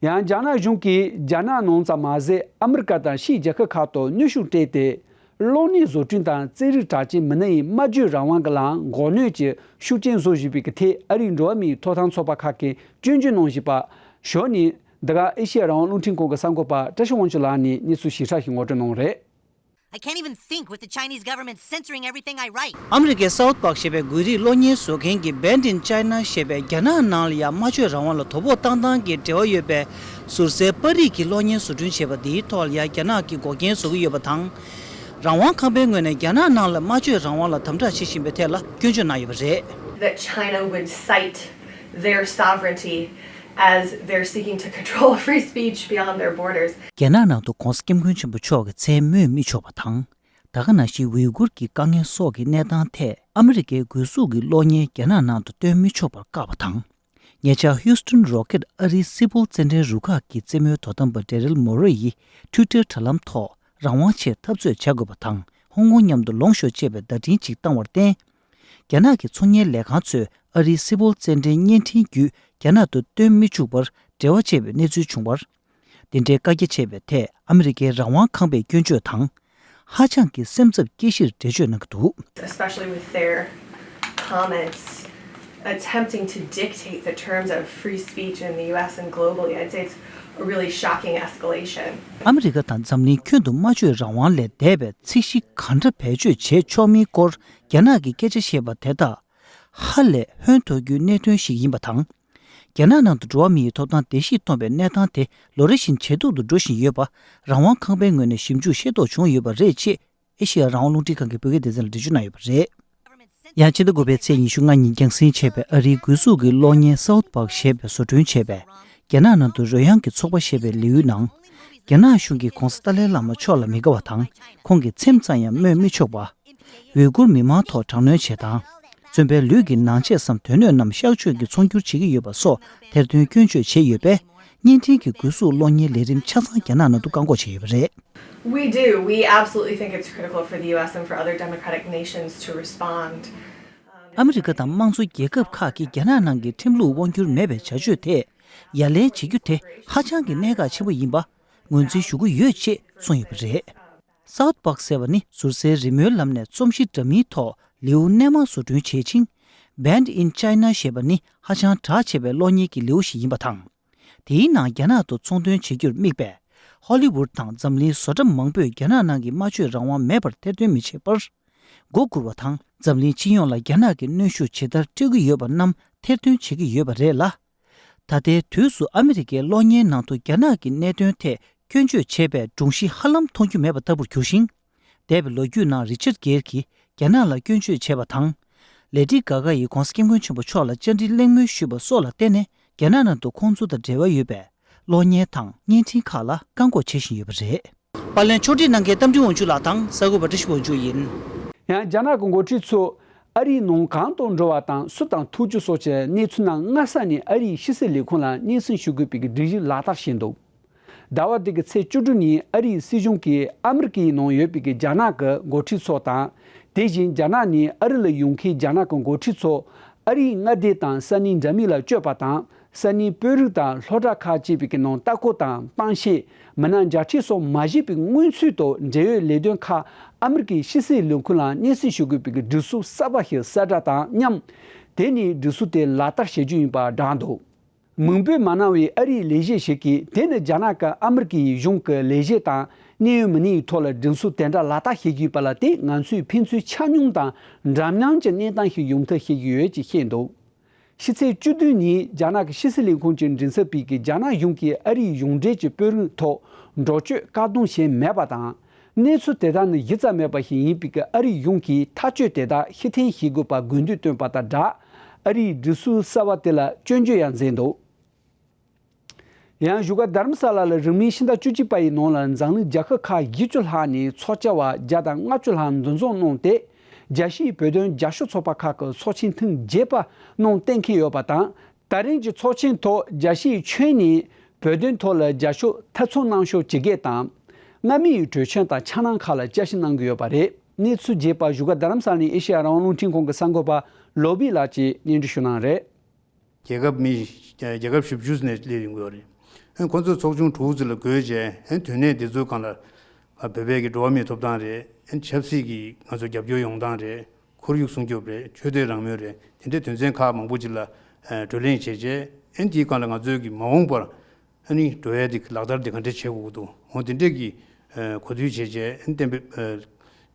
ཡང་རྒྱ་ནག་གཞུང་གིས་རྒྱ་ནག་ནང་ཙམ་མ་ཟད་ཨ་མི་རི་ཀ་དང་ཕྱིའི་རྒྱལ་ཁབ་ཁག་ཏུ་གནོན་ཤུགས་སྤྲད་དེ། གློག་བརྙན་བཟོ་སྐྲུན་དང་རྩེད་རིགས་གྲགས་ཅན་མི་སྣ་ཡི་སྨྲ་བརྗོད་རང་དབང་གི་ལམ་འགོག་གནོན་གྱི་ཤུགས་རྐྱེན་བཟོ་བཞིན་པའི་ཐད་ཨ་རིའི་འགྲོ་བ་མིའི་ཐོབ་ཐང་ཚོགས་པ་ཁག་གིས་སྐྱོན་བརྗོད་གནང་བཞིན་པ། ཞོར་ནས་འདི་ག་ཨེ་ཤེ་ཡ་རང་དབང་རླུང་འཕྲིན་ཁང་གི་གསར་འགོད་པ་བཀྲ་ཤིས་དབང་ཕྱུག་ལགས་ནས་གནས་ཚུལ་ཞིབ་ཕྲ་ཞིག་ངོ་སྤྲོད་གནང་བ་རེད། I can't even think with the Chinese government censoring everything I write. ཨ་མི་རི་ཀའི་South Park་ཞེས་པའི་འགུལ་རིས་གློག་བརྙན་བཟོ་མཁན་གྱིས་Banned in China་ཞེས་པའི་རྒྱ་ནག་ནང་ལ་ཡང་སྨྲ་བརྗོད་རང་དབང་ལ་དོ་ཕོག་བཏང་སྟངས་ཀྱི་འབྲེལ་བ་ཡོད་པའི་ཟུར་གསལ་པར་རིས་ཀྱི་གློག་བརྙན་བཟོ་སྐྲུན་བྱས་པ་འདིའི་ཐོག་ལ་ཡང་རྒྱ་ནག་གིས་འགོག་རྐྱེན་བཟོ་གི་ཡོད་པ་དང་། རང་དབང་ཁང་པའི་ངོས་ནས་རྒྱ་ནག་ནང་ལ་སྨྲ་བརྗོད་རང་དབང་ལ་དམ་དྲག་བྱེད་བཞིན་པའི་ཐད་ལ་སྐྱོན་བརྗོད་གནང་ཡོད་པ་རེད། That China would cite their sovereignty as they're seeking to control free speech beyond their borders. རྒྱ་ནག་ནང་དུ་༧གོང་ས་༧སྐྱབས་མགོན་ཆེན་པོ་མཆོག་གི་མཚན་སྨོས་མི་ཆོག་པ་དང་། ད་ག་ནང་བཞིན་ཝི་གུར་གྱི་དཀའ་ངལ་སོགས་ཀྱི་གནས་སྟངས་ཐད་ཨ་མི་རི་ཀའི་འགོག་སྲུང་གི་གློག་བརྙན་རྒྱ་ནག་ནང་དུ་སྟོན་མི་ཆོག་པར་བཀག་པ་དང་། ཉེ་ཆར་Houston Rockets་ཨ་རིའི་སིལ་བུར་རྩེད་འགྲན་རུ་ཁག་གི་རྩེད་མོའི་དོ་དམ་པ་Daryl Morey་ཡིས་Twitter་དྲ་ལམ་ཐོག་རང་དབང་ཆེད་འཐབ་རྩོད་བྱ་དགོས་པ་དང་ཧོང་ཀོང་མཉམ་དུ་ལོངས་ཤོག་ཅེས་པའི་བརྡ་འཕྲིན་ཅིག་བཏང་བར་བརྟེན། རྒྱ་ནག་གི་ཚོང་གཉེར་ལས་ཁང་ཚོས་ཨ་རིའི་སིལ་བུར་རྩེད་འགྲན་བརྙན་འཕྲིན་བརྒྱུད་རྒྱ་ནག་ཏུ་སྟོན་མི་བཅུག་པར་འབྲེལ་བ་བྱས་པའི་གནས་ཚུལ་བྱུང་བར། དེ་འདྲའི་བཀའ་རྒྱ་བྱས་པའི་ཐད་ཨ་མི་རི་ཀའི་རང་དབང་ཁང་པས་སྐྱོན་བརྗོད་དང་། ཧ་ཅང་གི་སེམས་འཚབ་སྐྱེ་གཞིར་འགྲེལ་བརྗོད་གནང་གི་འདུག Especially with their comments attempting to dictate the terms of free speech in the U S and globally. I'd say it's a really shocking escalation. ཨ་མི་རི་ཀ་དང་འཛམ་གླིང་ཁྱོན་དུ་སྨྲ་བརྗོད་རང་དབང་ལས་འདས་པའི་ཚད་གཞི་ག་འདྲ་བེད་སྤྱོད་བྱེད་ཆོག་མིན་སྐོར་རྒྱ་ནག་གིས་སྐད་ཆ་བཤད་པ་དེ་དག་ཧ་ལས་ཧོན་ཐོར་རྒྱུའི་གནད་དོན་ཞིག་ཡིན་པ་དང་། རྒྱ་ནག་ནང་དུ་འགྲོ་བ་མིའི་ཐོབ་ཐང་བརྡལ་བཤིག་གཏོང་བའི་གནས་སྟངས་དེ་ལོ་རེ་བཞིན་ཇེ་སྡུག་ཏུ་འགྲོ་བཞིན་ཡོད་པ་རང་དབང་ཁང་པའི་ངོས་ནས་ཞིབ་འཇུག་ཤེས་རྟོགས་བྱུང་ཡོད་པ་རེད་ཅེས་ཨེ་ཤེ་ཡ་རང་དབང་རླུང་འཕྲིན་ཁང་གི་བོད་སྐད་སྡེ་ཚན་ལ་འགྲེལ་བརྗོད་གནང་ཡོད་པ་རེད། ཡང་ཕྱི་ཟླ་དགུ་པའི་ཚེས་ཉི་ཤུ་ལྔ་ཉིན་རྒྱང་སྲིང་བྱས་པའི་ཨ་རིའི་སྒོས་ཟུར་གྱི་གློག་བརྙན་South Park ཞེས་པའི་བཟོ་སྐྲུན་བྱས་པའི་རྒྱ་ནག་ནང་དུ་རོལ་དབྱངས་ཀྱི་ཚོགས་པ་ཞེས་པའི་ལེའུའི་ནང་། རྒྱ་ནག་གཞུང་གིས་གོང་ས་ཏཱ་ལའི་བླ་མ་མཆོག་ལ་མི་དགའ་བ་དང་ཁོང་གི་ཚེམས་ཙམ་ཡང་སྨོད་མི་ཆོག་པ། ཝུས་གུར་མི་མང་ཐོག་དྲག་གནོན་བྱེད་སྟངས། བཙུན་པའི་ལུས་ཀྱི་ནང་ཆས་སམ་དོན་སྣོད་རྣམས་གཤག་བཅོས་ཀྱིས་ཚོང་བསྒྱུར་བྱེད་ཀྱི་ཡོད་པ་སོགས་ཐེར་འདོན་སྐྱོན་བརྗོད་བྱས་ཡོད་པས། བརྙན་འཕྲིན་གྱི་སྒོས་ཟུར་གློག་བརྙན་ལས་རིམ་ཆ་ཚང་རྒྱ་ནག་ནང་དུ་བཀག་འགོག་བྱས་ཡོད་པ་རེད། We do. We absolutely think it's critical for the U S and for other democratic nations to respond. ཨ་མི་རི་ཀ་དང་དམངས་གཙོ་རྒྱལ་ཁབ་ཁག་གིས་རྒྱ་ནག་ནང་གི་ཁྲིམས་ལུགས་དབང་སྒྱུར་མེད་པའི་བྱ་སྤྱོད་དེ་ཡ་ལན་བྱེད་རྒྱུ་དེ་ཧ་ཅང་གི་གནད་འགག་ཆེན་པོ་ཡིན་པ་ངོས་འཛིན་ཞུ་གི་ཡོད་ཅེས་གསུངས་ཡོད་པ་རེད། South Park ཟེར་བ་ནི་ཟུར་གསལ་རི་མོའི་ལམ་ནས་རྩོམ་གཞི་འདྲ་མིན་ཐོག་ལེའུ་སྣེ་མང་བཟོ་སྐྲུན་བྱེད་ཅིང་། Banned in China ཞེས་པ་ནི་ཧ་ཅང་གྲགས་ཆེ་བའི་གློག་བརྙན་གྱི་ལེའུ་ཞིག་ཡིན་པ་དང་། དེའི་ནང་རྒྱ་ནག་ཏུ་ཚོང་དོན་བྱེད་རྒྱུར་དམིགས་པའི་ཧོ་ལི་ཝུད་དང་འཛམ་གླིང་བཟོ་གྲྭ་མང་པོས་རྒྱ་ནག་ནང་གི་སྨྲ་བརྗོད་རང་དབང་མེད་པར་ཐེར་འདོན་མི་བྱེད་པར་མགོ་སྒུར་བ་དང་། འཛམ་གླིང་སྤྱི་ཡོངས་ལ་རྒྱ་ནག་གི་གནོན་ཤུགས་ཇི་ལྟར་སྤྲོད་ཀྱི་ཡོད་པ་རྣམས་ཐེར་འདོན་བྱེད་ཀྱི་ཡོད་པ་རེད་ལ། ད་ལྟའི་དུས་སུ་ཨ་མི་རི་ཀའི་གློག་བརྙན་ནང་དུ་རྒྱ་ནག་གི་གནད་དོན་ཐད་སྐྱོན་བརྗོད་བྱས་པའི་སྒྲུང་གཞི་ཧ་ལམ་མཐོང་རྒྱུ་མེད་པ་ལྟ་བུར་གྱུར་ཞིང་། འདས་པའི་ལོ་རྒྱུས་ནང་རི་ཅར་གེར་གྱིས་རྒྱ་ནག་ལ་སྐྱོན་བརྗོད་བྱས་པ་དང་། ལེ་ཌི་གྷ་གྷ་ཡིས་༧གོང་ས་༧སྐྱབས་མགོན་ཆེན་པོ་མཆོག་ལ་བཅར་འདྲི་གླེང་མོལ་ཞུས་པ་སོགས་ལ་བརྟེན་ནས་རྒྱ་ནག་ནང་དུ་ཁོང་ཚོ་དང་འབྲེལ་བ་ཡོད་པའི་གློག་བརྙན་དང་བརྙན་འཕྲིན་ཁག་ལ་བཀག་འགོག་བྱེད་བཞིན་ཡོད་པ་རེད། པར་ལེན་ཕྱོགས་སྒྲིག་གནང་མཁན་རྟ་མགྲིན་དབང་ཕྱུག་ལགས་དང་གསར་འགོད་པ་བཀྲ་ཤིས་དབང་ཕྱུག་ཡིན། ཡང་རྒྱ་ནག་གི་འགོ་ཁྲིད་ཚོ་ཨ་རིའི་ནང་གང་དུ་འགྲོ་བ་དང་སུ་དང་ཐུག་རྒྱུ་སོགས་ཀྱི་གནས་ཚུལ་རྣམས་སྔ་ས་ནས་ཨ་རིའི་ཕྱི་སྲིད་ལས་ཁུངས་ལ་སྙན་སེང་ཞུ་དགོས་པའི་སྒྲིག་གཞི་ལག་བསྟར་བྱས་འདུག་ཟླ་བ་འདི་གི་ཚེས་བཅུ་དྲུག་ཉིན་ཨ་རིའི་སྲིད་གཞུང་གིས་ཨ་མི་རི་ཀའི་ནང་ཡོད་པའི་རྒྱ་ནག་གི་འགོ་ཁྲིད་ཚོ་དང་། དེ་བཞིན་རྒྱ་ནག་ནས་ཨ་རི་ལ་ཡོང་མཁན་རྒྱ་ནག་གི་འགོ་ཁྲིད་ཚོ་ཨ་རིའི་མངའ་སྡེ་དང་ས་གནས་འདྲ་མིན་ལ་བསྐྱོད་པ་དང་། ས་གནས་དཔོན་རིགས་དང་སློབ་གྲྭ་ཁག་བཅས་པའི་ནང་ལྟ་སྐོར་དང་གཏམ་བཤད། མི་སྣ་མཇལ་འཕྲད་སོགས་མ་བྱས་པའི་སྔོན་ཚུད་དུ་འབྲེལ་ཡོད་ལས་དོན་ཁག་ཨ་མི་རི་ཀའི་ཕྱི་སྲིད་ལས་ཁུངས་ལ་སྙན་སེང་ཞུ་དགོས་པའི་སྒྲིག་སྲོལ་གསར་པ་ཞིག་གསལ་བསྒྲགས་དང་མཉམ། དེ་ནས་སྒྲིག་སྲོལ་དེ་ལག་བསྟར་བྱེད་རྒྱུ་ཡིན་པ་བསྒྲགས་འདུག་མིང་འབོད་མ་གནང་བའི་ཨ་རིའི་ལས་བྱེད་ཞིག་གིས་དེ་ནི་རྒྱ་ནག་གི་ཨ་མི་རི་ཀའི་གཞུང་གི་ལས་བྱེད་དང་གནས་ཡོད་མི་སྣའི་ཐོག་ལ་སྒྲིག་སྲོལ་དེ་འདྲ་ལག་བསྟར་བྱེད་ཀྱི་ཡོད་པ་ལ་བརྟེན་ང་ཚོས་ཕན་ཚུན་ཆ་སྙོམས་དང་འདྲ་མཉམ་གྱི་གནས་སྟངས་ཤིག་ཡོང་ཐབས་བྱེད་ཀྱི་ཡོད་ཅེས་བཤད་འདུག་ཕྱི་ཚེས་བཅུ་བདུན་ཉིན་རྒྱ་ནག་གི་ཕྱི་སྲིད་ལས་ཁུངས་ཀྱི་མགྲིན་ཚབ་པས་ཀྱིས་རྒྱ་ནག་གཞུང་གིས་ཨ་རིའི་གཞུང་འབྲེལ་གྱི་དཔོན་རིགས་ཐོག་འགྲོ་སྐྱོད་བཀག་སྡོམ་བྱས་མེད་པ་དང་། གནས་ཚུལ་དེ་དག་ནི་གཞི་རྩ་མེད་པ་ཞིག་ཡིན་པའི་ཨ་རིའི་གཞུང་གིས་ཐག་གཅོད་དེ་དག་ཕྱིར་འཐེན་བྱེད་དགོས་པ་དགོས་འདུན་བཏོན་པ་དང་སྦྲགས། ཨ་རིའི་སྒྲིག་སྲོལ་གསར་བ་དེ་ལ་སྐྱོན་བརྗོད་ཡང་མཛད་འདུག་ཡང་བཞུགས་སྒར་རྡ་རམ་ས་ལ་ལ་རིང་མིན་ཕྱི་ཟླ་བཅུ་གཅིག་པ་ཡི་ནང་ལ་འཛམ་གླིང་རྒྱལ་ཁབ་ཁག་བཞི་བཅུ་ལྷག་ནས་ཚོགས་བཅར་བ་བརྒྱ་དང་ལྔ་བཅུ་ལྷག་འདུ་འཛོམས་གནང་སྟེ། རྒྱལ་སྤྱིའི་བོད་དོན་རྒྱབ་སྐྱོར་ཚོགས་པ་ཁག་གི་ཚོགས་ཆེན་ཐེངས་བརྒྱད་པ་གནང་གཏན་འཁེལ་ཡོད་པ་དང་། ད་རིང་གི་ཚོགས་ཆེན་ཐོག་རྒྱལ་སྤྱིའི་ཁྱོན་ནས་བོད་དོན་ཐོག་ལ་རྒྱབ་སྐྱོར་ཐབ་ཚང་གནང་ཕྱོགས་ཇི་སྐད་དང་། སྔ་མའི་གྲོས་ཆོད་དང་འཆར་སྣང་ཁག་ལ་བསྐྱར་ཞིབ་གནང་གི་ཡོད་པ་རེད། གནས་ཚུལ་རྒྱས་པ་བཞུགས་སྒར་རྡ་རམ་ས་ལ་ནས་ཨེ་ཤེ་ཡ་རང་དབང་རླུང་འཕྲིན་ཁང་གི་གསར་འགོད་པ་ལོ་བི་ལགས་ཀྱིས་སྙན་སྒྲོན་ཞུ་གནང་རེད། རྒྱལ་ཁབ་མི་རྒྱལ་ཁབ་བཞི་བཅུ་ནས་སླེབས་ཡོང་གི་ཡོད་རེད། ཁོ་ཚོ་ཚོགས་ཆུང་དྲུག་ཙམ་ལ་བགོས་རྗེས་དོན་གནད་འདི་ཚོའི་སྒང་ལ་བོད་པའི་གི་འགྲོ་བ་མིའི་ཐོབ་ཐང་རེད། ཆབ་སྲིད་ཀྱི་ང་ཚོ་རྒྱབ་སྐྱོར་ཡོང་སྟངས་རེད། ཁོར་ཡུག་སྲུང་སྐྱོབ་རེད། ཆོས་དད་རང་མོས་རེད། དེ་འདྲའི་དོན་ཚན་ཁག་མང་པོ་ཅིག་ལ་བགྲོ་གླེང་བྱས་རྗེས་དེའི་སྒང་ལ་ང་ཚོའི་གི་མ་འོངས་པར། ཨ་ནི་འགྲོ་ཡ་དེ་ལག་བསྟར་དེ་ག་འདྲ་བྱེད་དགོས་ཀྱི་འདུག་འོ་དེ་འདྲས་ཀྱི་གོ་བསྡུར་བྱས་རྗེས་ཨ་ནི་གཏན་འབེབས་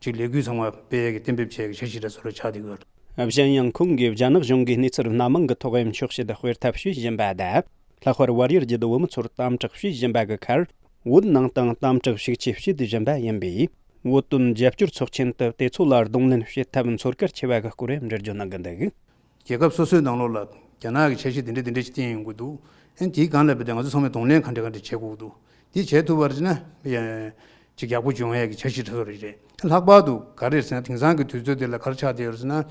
ཅིག་ལས་འགུལ་ཚང་མ་སྤེལ་ཡ་གི་གཏན་འབེབས་བྱས་ཀྱི་འཆར་གཞི་འདྲ་བཟོ་འདྲ་ཆགས་བསྡད་ཡོད། གཞན་ཡང་ཁོང་གིས་རྒྱ་ནག་གཞུང་གིས་གནས་ཚུལ་སྣ་མང་གི་ཐོག་ཡིན་ཕྱོགས་བཤད་དཔེར་ཐབས་ཞུས་བཞིན་པ་དང་། ལྷག་པར་བལ་ཡུལ་རྒྱུད་བོད་མི་ཚོར་དམ་དྲག་བྱས་བཞིན་པ་གི་ཁར། བོད་ནང་དང་དམ་དྲག་ཤུགས་ཆེ་བྱེད་བཞིན་པ་ཡིན་པས། བོད་དོན་རྒྱབ་སྐྱོར་ཚོགས་ཆེན་དུ་དེ་ཚོ་ལ་གདོང་ལེན་བྱེད་ཐབས་འཚོལ་བཀར་ཆེ་བ་གི་སྐོར་འགྲེལ་བརྗོད་གནང་གི་འདུག་རྒྱལ་ཁབ་སོ་སོའི་ནང་ལོགས་ལ་རྒྱ་ནག་གི་འཆར་གཞི་དེ་འདྲ་དེ་འདྲ་ཞིག་བསྟན་ཡོང་གི་འདུག་ཨ་ནི་དེའི་སྒང་ལ་བསྡད་དེ་ང་ཚོ་ཚང་མས་གདོང་ལེན་ག་འདྲ་ག་འདྲ་བྱེད་དགོས་ཀྱི་འདུག་དེ་བྱེད་ཐུབ་པ་རེད་ན་ཅིག་ཡག་པོ་བྱུང་ཡས་ཀྱི་འཆར་གཞི་འདྲ་བཟོ་རེད། རེད། ལྷག་པར་དུ་ག་རེ་རེད་ཟེར་ན་དེང་སང་གི་དུས་ཚོད་དེ་ལ་ག་རེ་ཆགས་བསྡད་ཡོད་རེད་ཟེར་ན།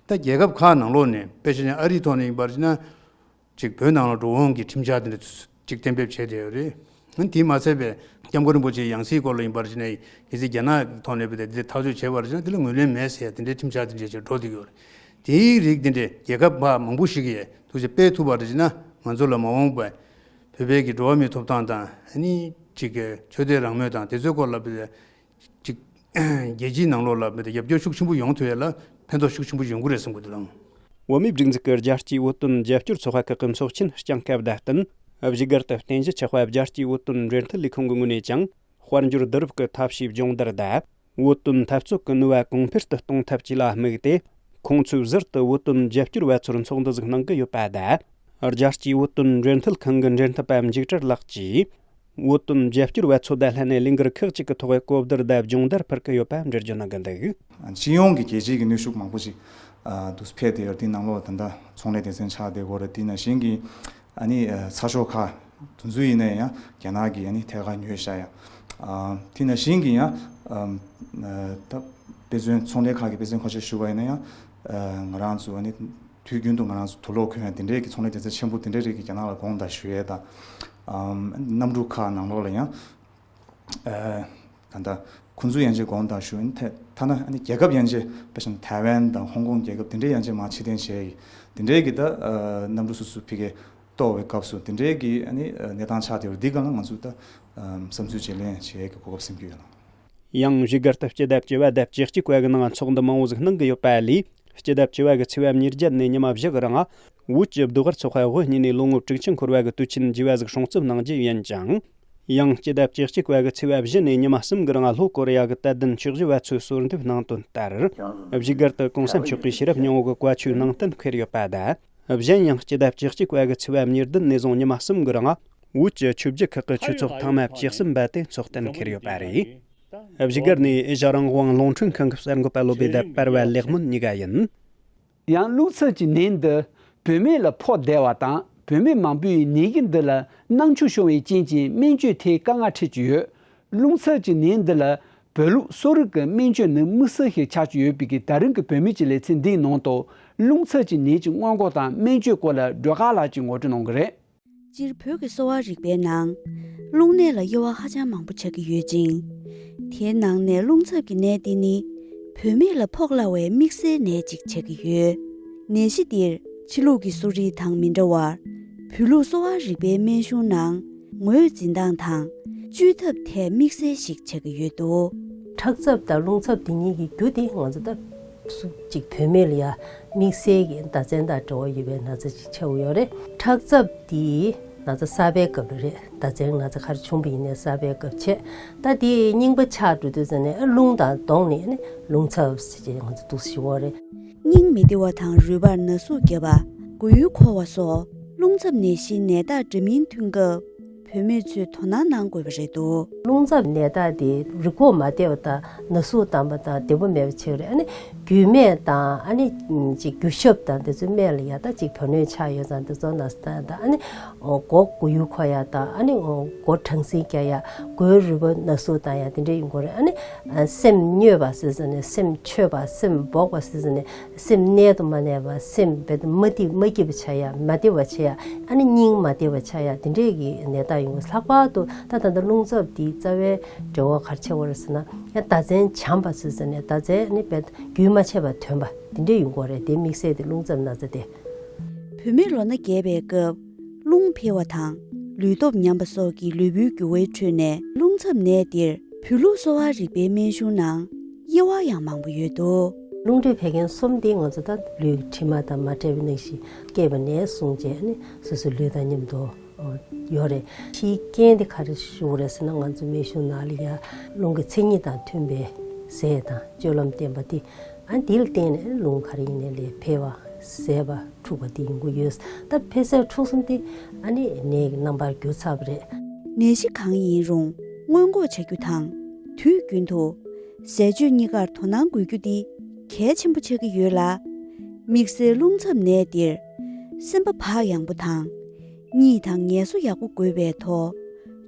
ད་རྒྱལ་ཁབ་ཁག་ནང་ལོགས་ནས་དཔེ་བྱས་ན་ཨ་རིའི་ཐོག་ནས་ཡིན་པ་རེད་ན། ཅིག་བོད་ནང་ལ་འགྲོ་འོང་གི་ཁྲིམས་འཆར་དེ་འདྲ་ཅིག་གཏན་འབེབས་བྱས་བསྡད་ཡོད་རེད། ཨ་ནི་དེས་མ་ཚད་པའི་སྐྱབས་མགོན་རིན་པོ་ཆེའི་ཡང་སྲིད་སྐོར་ལ་ཡིན་པར་བྱས་ནས་གལ་སྲིད་རྒྱ་ནག་གི་ཐོག་ནས་བོད་དེ་འཐབ་རྩོད་བྱས་པར་བྱས་ན་དེ་ལ་ངོས་ལེན་མེད་ཟེར་ཡ་དེ་འདྲའི་ཁྲིམས་འཆར་དེ་འདྲ་ཅིག་འགྲོ་བསྡད་ཀྱི་ཡོད་རེད། དེའི་རིགས་དེ་འདྲའི་རྒྱལ་ཁབ་ཁག་མང་པོ་ཞིག་གིས་ཐུགས་རྗེ་སྤེལ་ཐུབ་པ་རེད་ཅེ་ན་ང་ཚོ་ལ་མ་འོངས་པའི་བོད་པའི་གི་འགྲོ་བ་མིའི་ཐོབ་ཐང་དང་ཨ་ནི་ཅིག་གི་ཆོས་དད་རང་མོས་དང་དེ་ཚོའི་སྐོར་ལ་བོད་ཅིག་རྒྱལ་སྤྱིའི་ནང་ལོགས་ལ་བོད་དེ་རྒྱབ་སྐྱོར་ཤུགས་ཆེན་པོ་ཡོང་ཐུབ་ཡ་ལ་ཕན་ཐོགས་ཤུགས་ཆེན་པོ་ཡོང་གི་རེད་བསམ་གི་འདུག་ལགས། བོད་མིའི་སྒྲིག་འཛུགས་ཀྱི་རྒྱལ་སྤྱིའི་བོད་དོན་རྒྱབ་སྐྱོར་ཚོགས་པ་ཁག་གི་ཚོགས་ཆེན་བསྐྱངས་སྐབས་བརྡ་བསྟན་བཞུགས་སྒར་དུ་རྟེན་གཞི་ཆགས་པ་རྒྱལ་སྤྱིའི་བོད་དོན་འབྲེལ་མཐུད་ལས་ཁུངས་ཀྱི་ངོས་ནས་ཀྱང་དཔལ་འབྱོར་བསྡུ་རུབ་ཀྱི་ཐབས་ཤེས་སྦྱོང་བརྡར་དང་། བོད་དོན་འཐབ་རྩོད་ཀྱི་ནུས་པ་གོང་འཕེལ་དུ་གཏོང་ཐབས་བཅས་ལ་དམིགས་ཏེ། ཁོང་ཚོས་ཟུར་དུ་བོད་དོན་རྒྱབ་སྐྱོར་བ་ཚོར་ཚོགས་འདུ་ཟིག་གནང་གི་ཡོད་པ་དང་ རྒྱལ་སྤྱིའི་བོད་དོན་འབྲེལ་མཐུད་ཁང་གི་འབྲེལ་མཐུད་པ་འཇིགས་བྲལ་ལགས་ཀྱིས། བོད་དོན་རྒྱབ་སྐྱོར་བ་ཚོ་དང་ལྷན་ནས་ལས་འགུལ་ཁག་ཅིག་གི་ཐོག་གོ་བསྡུར་དང་སྦྱོང་བརྡར་ཕུལ་གྱི་ཡོད་པ་འགྲེལ་བརྗོད་གནང་གི་འདུག་སྤྱི་ཡོངས་ཀྱི་རྒྱལ་སྤྱིའི་གི་གནོན་ཤུགས་མང་པོ་ཞིག་ཨ་འདུག་ཕེབས་ཏེ་ཡོད་དེའི་ནང་ལོགས་ད་ལྟ་ཚོང་ལས་སྡེ་ཚན་ཆགས་བསྡད་ཡོད་རེད། དེ་ནང་བཞིན་གྱི་ཨ་ནི་ཚགས་ཤོག་ཁག་དེ་ཚོ་ཡིན་ན་ཡང་རྒྱ་ནག་གིས་ཨ་ནི་ཐད་ཀར་ཉོས་བཞག་ཡ། ཨ་དེ་ནང་བཞིན་གྱི་ཡང་ཨ་ད་དཔེ་མཚོན་ཚོང་ལས་ཁག་གི་དཔེ་མཚོན་ཁ་ཤས་ཞུ་བ་ཡིན་ན་ཡང་ཨ་ང་རང་ཚོ་ཨ་ནི་དུས་རྒྱུན་དུ་ང་རང་ཚོ་དུག་སློག་གོན་ཡ་དེ་འདྲའི་གི་ཚོང་ལས་སྡེ་ཚན་ཆེན་པོ་དེ་འདྲའི་རིགས་ཀྱིས་རྒྱ་ནག་ལ་དགོངས་དག་ཞུ་ཡས་དང་། ཨམ་གནམ་གྲུ་ཁག་ནང་ལོགས་ལ་ཡང་ཨ་ད་ལྟ་ཁོང་ཚོ་ཡན་ཆད་དགོངས་དག་ཞུ་ཡིན་ཐ་ཐ་ན་ཨ་ནི་རྒྱལ་ཁབ་ཡན་ཆད་དཔེ་བཞག་ན་ཐའེ་ཝན་དང་ཧོང་ཀོང་རྒྱལ་ཁབ་དེ་འདྲའི་ཡན་ཆད་མར་ཕྱིར་འཐེན་བྱས་ཡིན། དེ་འདྲའི་གི་ད་ཨ་གནམ་གྲུ་སོ་སོ་ཕ་གིར་གཏོར་བའི་སྐབས་སུ་དེ་འདྲའི་གི་ཨ་ནི་ཨ་གནས་སྟངས་ཆགས་བསྡད་ཡོད་རེད། འདི་སྒང་ལ་ང་ཚོས་ད་ཨམ་བསམ་ཚུལ་བརྗེ་ལེན་བྱེད་ཡས་ཀྱི་གོ་སྐབས་ཟིན་གྱི་ཡོད་ལ། ཡང་བཞུགས་སྒར་དུ་སྤྱི་ཟླ་བཅུ་པ་དང་བཅུ་གཅིག་པ་གི་ནང་ཚོགས་འདུ་མང་བོ་ཟིག་གནང་གི་ཡོད་པ་ལས། སྤྱི་ཟླ་བཅུ་པ་གི་ཚེས་པ་ཉེར་བརྒྱད་ནས་ཉི་མ་བཞི་གི་རིང་བོད་ཀྱི་ཟློས་གར་ཚོགས་པ་དབུ་བརྙེས་ནས་ལོ་ངོ་དྲུག་ཅུ་འཁོར་བ་གི་དུས་ཆེན་བརྗེ་བ་ཟིག་སྲུང་བརྩི་གནང་རྒྱུ་ཡིན་ཅིང་། ཡང་སྤྱི་ཟླ་བཅུ་གཅིག་པ་གི་ཚེས་པ་བཞི་ནས་ཉི་མ་གསུམ་གི་རིང་ལྷོ་ཀོ་རི་ཡ་གི་དད་ལྡན་ཆོས་ཞུ་བ་ཚོས་གསོལ་འདེབས་གནང་དོན་ལྟར། བཞུགས་སྒར་དུ་གོང་ས་མཆོག་གིས་ཤེས་རབ་སྙིང་པོ་གི་བཀའ་ཆོས་ནང་བསྟན་འཁོད་ཡོད་པ་དང་། གཞན་ཡང་སྤྱི་ཟླ་བཅུ་གཅིག་པ་གི་ཚེས་པ་ཉེར་བདུན་ནས་བཟུང་ཉི་མ་གསུམ་གི་རིང་བོད་ཀྱི་ཆོས་བརྒྱུད་ཁག་གི་ཆོས་ཚོགས་ཐེངས་མ་བཅུ་གསུམ་པ་དེ་འཚོགས་གཏན་འཁེལ་ཡོད་པ་རེད། བཞུགས་སྒར་ནས་ཨེ་ཤ་རང་དབང་རླུང་འཕྲིན་ཁང་གི་གསར་འགོད་པ་བློ་བདེ་དང་པར་བ་ལེགས་སྨོན་གཉིས་ཀ་ཡིན། ཡང་རླུང་འཚུབ་ཀྱི་ནད་འདི་བུད་མེད་ལ་ཕོག་བསྡད་པ་དང་བུད་མེད་མང་པོས་ནད་གཞི་འདི་ལ་སྣང་ཆུང་བྱུང་བའི་རྐྱེན་གྱིས་སྨན་བཅོས་ཐད་དཀའ་ངལ་འཕྲད་ཀྱི་ཡོད། རླུང་འཚུབ་ཀྱི་ནད་འདི་ལ་བོད་ལུགས་གསོ་རིག་གི་སྨན་བཅོས་ནི་དམིགས་བསལ་ཞིག་ཆགས་ཀྱི་ཡོད་པའི་གི་ད་རིང་གི་བོད་མིའི་ཀྱི་ལེ་ཚན་འདིའི་ནང་དུ་རླུང་འཚུབ་ཀྱི་ནད་ཀྱི་སྔོན་འགོག་དང་སྨན་བཅོས་སྐོར་ལ་སྒྲོལ་དཀར་ལགས་ཀྱིས་ངོ་སྤྲོད་གནང་གི་རེད། སྤྱིར་བོད་ཀྱི་གསོ་བ་རིག་པའི་ནང་རླུང་ནད་ལ་དབྱེ་བ་ཧ་ཅང་མང་པོ་ཆགས་ཀྱི་ཡོད་ཅིང་། དེའི་ནང་ནས་རླུང་འཚུབ་ཀྱི་ནད་འདི་ནི་བུད་མེད་ལ་ཕོག་སླ་བའི་དམིགས་བསལ་ནད་ཅིག་ཆགས་ཀྱི་ཡོད། ནད་གཞི་འདིར་ཕྱི་ལུགས་ཀྱི་གསོ་རིག་དང་མི་འདྲ་བར་བོད་ལུགས་གསོ་བ་རིག་པའི་སྨན་གཞུང་ནང་ངོས་འཛིན་སྟངས་དང་བཅོས་ཐབས་ཐད་དམིགས་བསལ་ཞིག་ཆགས་ཀྱི་ཡོད་འདུག་ཁྲག་འཚབ་དང་རླུང་འཚབ་འདི་གཉིས་ཀྱི་རྒྱུ་དེ་ང་ཚོ་ད་སུ་གཅིག་བུད་མེད་ལ་ཡ་དམིགས་བསལ་གྱི་ཟླ་མཚན་དང་འབྲེལ་བ་ཡོད་པའི་ན་ཚ་ཅིག་ཆགས་ཡོད་རེད། ཁྲག་འཚབ་འདི་ན་ཚ་གསར་པའི་སྐབས་ལ་རེད། ཟླ་མཚན་ན་ཚ་ག་རེ་བྱུང་བ་ཡིན་ནའི་གསར་པའི་སྐབས་བྱས། ད་དེ་རྙིང་པ་ཆགས་འགྲོ་དུས་ཙམ་ནས་རླུང་དང་ལྡོངས་ནས་ནི་རླུང་འཚབ་ཟེར་གྱི་ང་ཚོ་འདུག་ཞུ་བ་རེད། སྙིང་མི་བདེ་བ་དང་རུས་པར་ན་ཟུག་བརྒྱབ་པ། མགོ་ཡུ་འཁོར་བ་སོགས་རླུང་འཚབ་ནད་གཞིའི་ནད་རྟགས་འདྲ་མིན་ཐོན་སྐབས། བུད་མེད་ཚོས་དོ་སྣང་གནང་དགོས་པ་རེད་འདུག་རླུང་འཚབ་ནད་རྟགས་དེ་རུས་ཁོག་མ་བདེ་བ་དང་ན་ཟུག་བཏང་བ་དང་བདེ་པོ་མེད་པ་བྱེད་ཀྱི་རེད། ཨ་ནི་རྒྱུས་མེད་དང་ཨ་ནི་ཅིག་རྒྱུ་ཞབས་དང་དེ་ཚོའི་སྨད་ལ་ཡ་ད་ཅིག་བུ་སྣོད་ཆགས་ཡོད་ཙང་དེ་ཚོ་ན་ཟུག་བཏང་ཡ་དང་། ཨ་ནི་མགོ་མགོ་ཡུ་འཁོར་ཡ་དང་། ཨ་ནི་མགོ་གྲང་སིང་རྒྱག་ཡ། མགོའི་རུས་པ་ན་ཟུག་བཏང་ཡ་དེ་འདྲ་ཡོང་གི་རེད། ཨ་ནི་སེམས་སྨྱོས་པ་ཟེར་ཟེར་ནས་སེམས་འཆོས་པ་སེམས་འབོག་པ་ཟེར་ཟེར་ནས། སེམས་རྣལ་དུ་མ་གནས་པ། སེམས་རྦད་དེ་མ་སྐྱིད་མ་སྐྱིད་པ་ཆགས་ཡ། མ་བདེ་བ་ཆགས་ཡ། ཨ་ནི་སྙིང་མ་བདེ་བ་ཆགས་ཡ་དེ་འདྲས་ཀྱི་ནད་རྟགས་ཡོང་གི། ལྷག་པར་དུ་ད་ད་ལྟ་རླུང་འཚབ་འདིའི་རྩ་བའི་འབྲེལ་བ་ག་རེ་ཆགས་པ་རེད་ཟེར་ན། ཡང་ཟླ་མཚན་བྱམས་པ་ཟེར་ཟེར་ནས་ཟླ་མཚན་ཨ་ནི་རྦད་རྒྱུན་མ་ཆད་པར་ཐོན་པ་དེ་འདྲས་ཡོང་གི་རེད། དེ་དམིགས་བསལ་དེ་རླུང་འཚབ་ན་ཚ་དེ། བུད་མེད་ལོ་ན་རྒས་པའི་སྐབས་རླུང་འཕེལ་བ་དང་ལུས་སྟོབས་ཉམས་པ་སོགས་ཀྱི་ལུས་པོའི་འགྱུར་བའི་ཁྲོད་ནས་རླུང་འཚབ་ནད་འདིར་བོད་ལུགས་གསོ་བ་རིག་པའི་སྨན་གཞུང་ནང་དབྱེ་བ་ཡང་མང་པོ་ཡོད་དོ། རླུང་མཁྲིས་བད་ཀན་གསུམ་དེ་ང་ཚོ་ད་ལུས་ཀྱི་མཁྲིས་མ་དང་མ་བྲལ་བའི་ནང་བཞིན་སྐྱེས་པ་ནས་བཟུང་བྱས་ནས་སོ་སོའི་ལུས་དང་མཉམ་དུ་ཡོད་རེད། ཕྱིའི་རྐྱེན་དེ་ག་རེ་ཞུ་དགོས་རེད་ཟེར་ན། ང་ཚོ་སྨན་གཞུང་ནང་ལ་ཡ་རླུང་གི་མཚན་ཉིད་དང་མཐུན་པའི་ཟས་དང་སྤྱོད་ལམ་བསྟེན་པ་དེ། ཨ་འདི་ལ་བརྟེན་ནས་རླུང་ག་རེ་ཡིན་ནའི་ལས་འཕེལ་བ་ཟད་པ་འཁྲུགས་པ་དེ་ཡོང་གི་ཡོད། ད་འཕེལ་ཟད་འཁྲུགས་གསུམ་དེ་ཨ་ནི་ནད་ཀྱི་རྣམ་པར་གྱུར་ཚར་བ་རེད། ནད་གཞི་གང་ཡིན་རུང་སྔོན་འགོག་བྱ་རྒྱུ་དང་དུས་རྒྱུན་དུ་ཟས་སྤྱོད་གཉིས་ཀར་དོ་སྣང་དགོས་རྒྱུ་དེ་གལ་ཆེན་པོ་ཆགས་ཀྱི་ཡོད་ལ། དམིགས་བསལ་རླུང་འཚབ་ནད་འདིར་སེམས་པ་བག་ཡངས་པོ་དང་གཉིད་དང་ངལ་གསོ་ཡག་པོ་དགོས་པའི་ཐོག་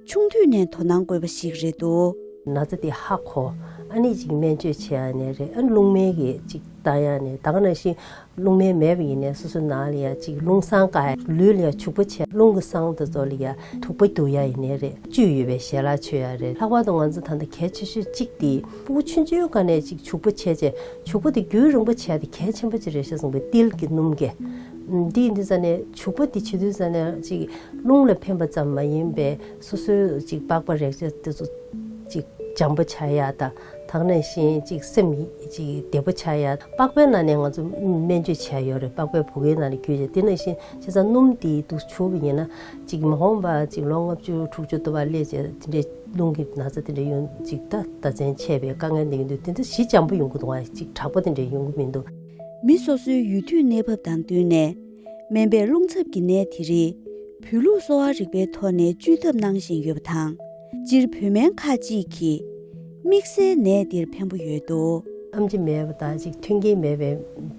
ཆུང་དུས་ནས་དོ་སྣང་དགོས་པ་ཞིག་རེད་འདུག་ན་ཚ་དེ་ཧ་གོ། ཨ་ནི་ཅིག་སྨན་བཅོས་བྱེད་ཡ་ནས་རེད། ཨ་ནི་རླུང་སྨན་གྱི་ཅིག་བཏང་ཡ་ནས། ད་ག་ནང་བཞིན་རླུང་སྨན་མེད་པ་ཡིན་ནའི་སོ་སོའི་ནང་ལ་ཡ་ཅིག་རླུང་བསང་བཀག་ཡ། ལུས་ལ་ཡ་བྱུག་པ་བྱས། རླུང་གི་བསང་དེ་ཚོ་ལ་ཡ་དུག་པ་བསྡུ་ཡ་ཡིན་ནའི་རེད། བཅུད་ཡོད་པའི་ཞལ་ལག་མཆོད་ཡ་རེད། ལྷག་པར་དུ་ང་ཚོ་ད་ལྟ་གལ་ཆེ་ཤོས་གཅིག་དེ་ཕྲུ་གུ་ཆུང་ཆུང་སྒང་ནས་ཅིག་བྱུག་པ་བྱས་བྱས། བྱུག་པ་དེ་རྒྱུན་རིང་པོ་བྱས་དེ་གལ་ཆེན་པོ་ཅིག་རེད་ཤག་བསམ་གི། ཏིལ་གྱི་སྣུམ་གྱི། འདི་ཡིན་དུས་ཙ་ནས་བྱུག་པ་འདི་བྱེད་དུས་ཙ་ནས་ཅིག་རླུང་ལ་ཕན་པ་ཙམ་མ་ཡིན་པའི་སོ་སོའི་ཅིག་པགས་པ་རེག་བྱ་དེ་ཚོ་ཅིག་འཇམ་པོ་ཆགས་ཡ་དང་། ད་ག་ནང་བཞིན་ཅིག་སེམས་ཅིག་བདེ་པོ་ཆགས་ཡ། པགས་པའི་ནང་ནས་ང་ཚོ་སྨན་བཅོས་བྱས་ཡོད་རེད། པགས་པའི་བུ་གའི་ནང་ནས་བརྒྱུད་བྱས། དེ་ནང་བཞིན་བྱས་ཙང་སྣུམ་དེ་འདུག་བྱུག་པ་ཡིན་ན་ཅིག་མ་འོངས་པ་ཅིག་ལོ་ལྔ་བཅུ་དྲུག་ཅུ་དུ་བ་སླེབས་བྱས་དེ་འདྲའི་རླུང་གི་ན་ཚ་དེ་འདྲ་ཡོང་ཅིག་ད་ཟླ་མཚན་ཆད་པའི་དཀའ་ངལ་འདི་ཡོང་དུས་དེ་འདྲ་ཞི་འཇམ་པོ་ཡོང་གི་འདུག་ཨ། ཅིག་དྲག་པོ་དེ་འདྲ་ཡོང་གི་མི་འདུག་མི་སོ་སོའི་ཡུལ་དུས་གནས་བབ་དང་བསྟུན་ནས་ སྨན་པས་རླུང་འཚབ་ཀྱི་ནད་དེ་རིགས་བོད་ལུགས་གསོ་བ་རིག་པའི་ཐོག་ནས་བཅོས་ཐབས་གནང་བཞིན་ཡོད་པ་དང་། སྤྱིར་བོད་སྨན་ཁག་ཅིག་གིས་དམིགས་བསལ་ནད་འདིར་ཕན་པོ་ཡོད་དོ། ཨེམ་ཆི་མེད་པ་དང་ཅིག་མཐུན་རྐྱེན་མེད་པའི་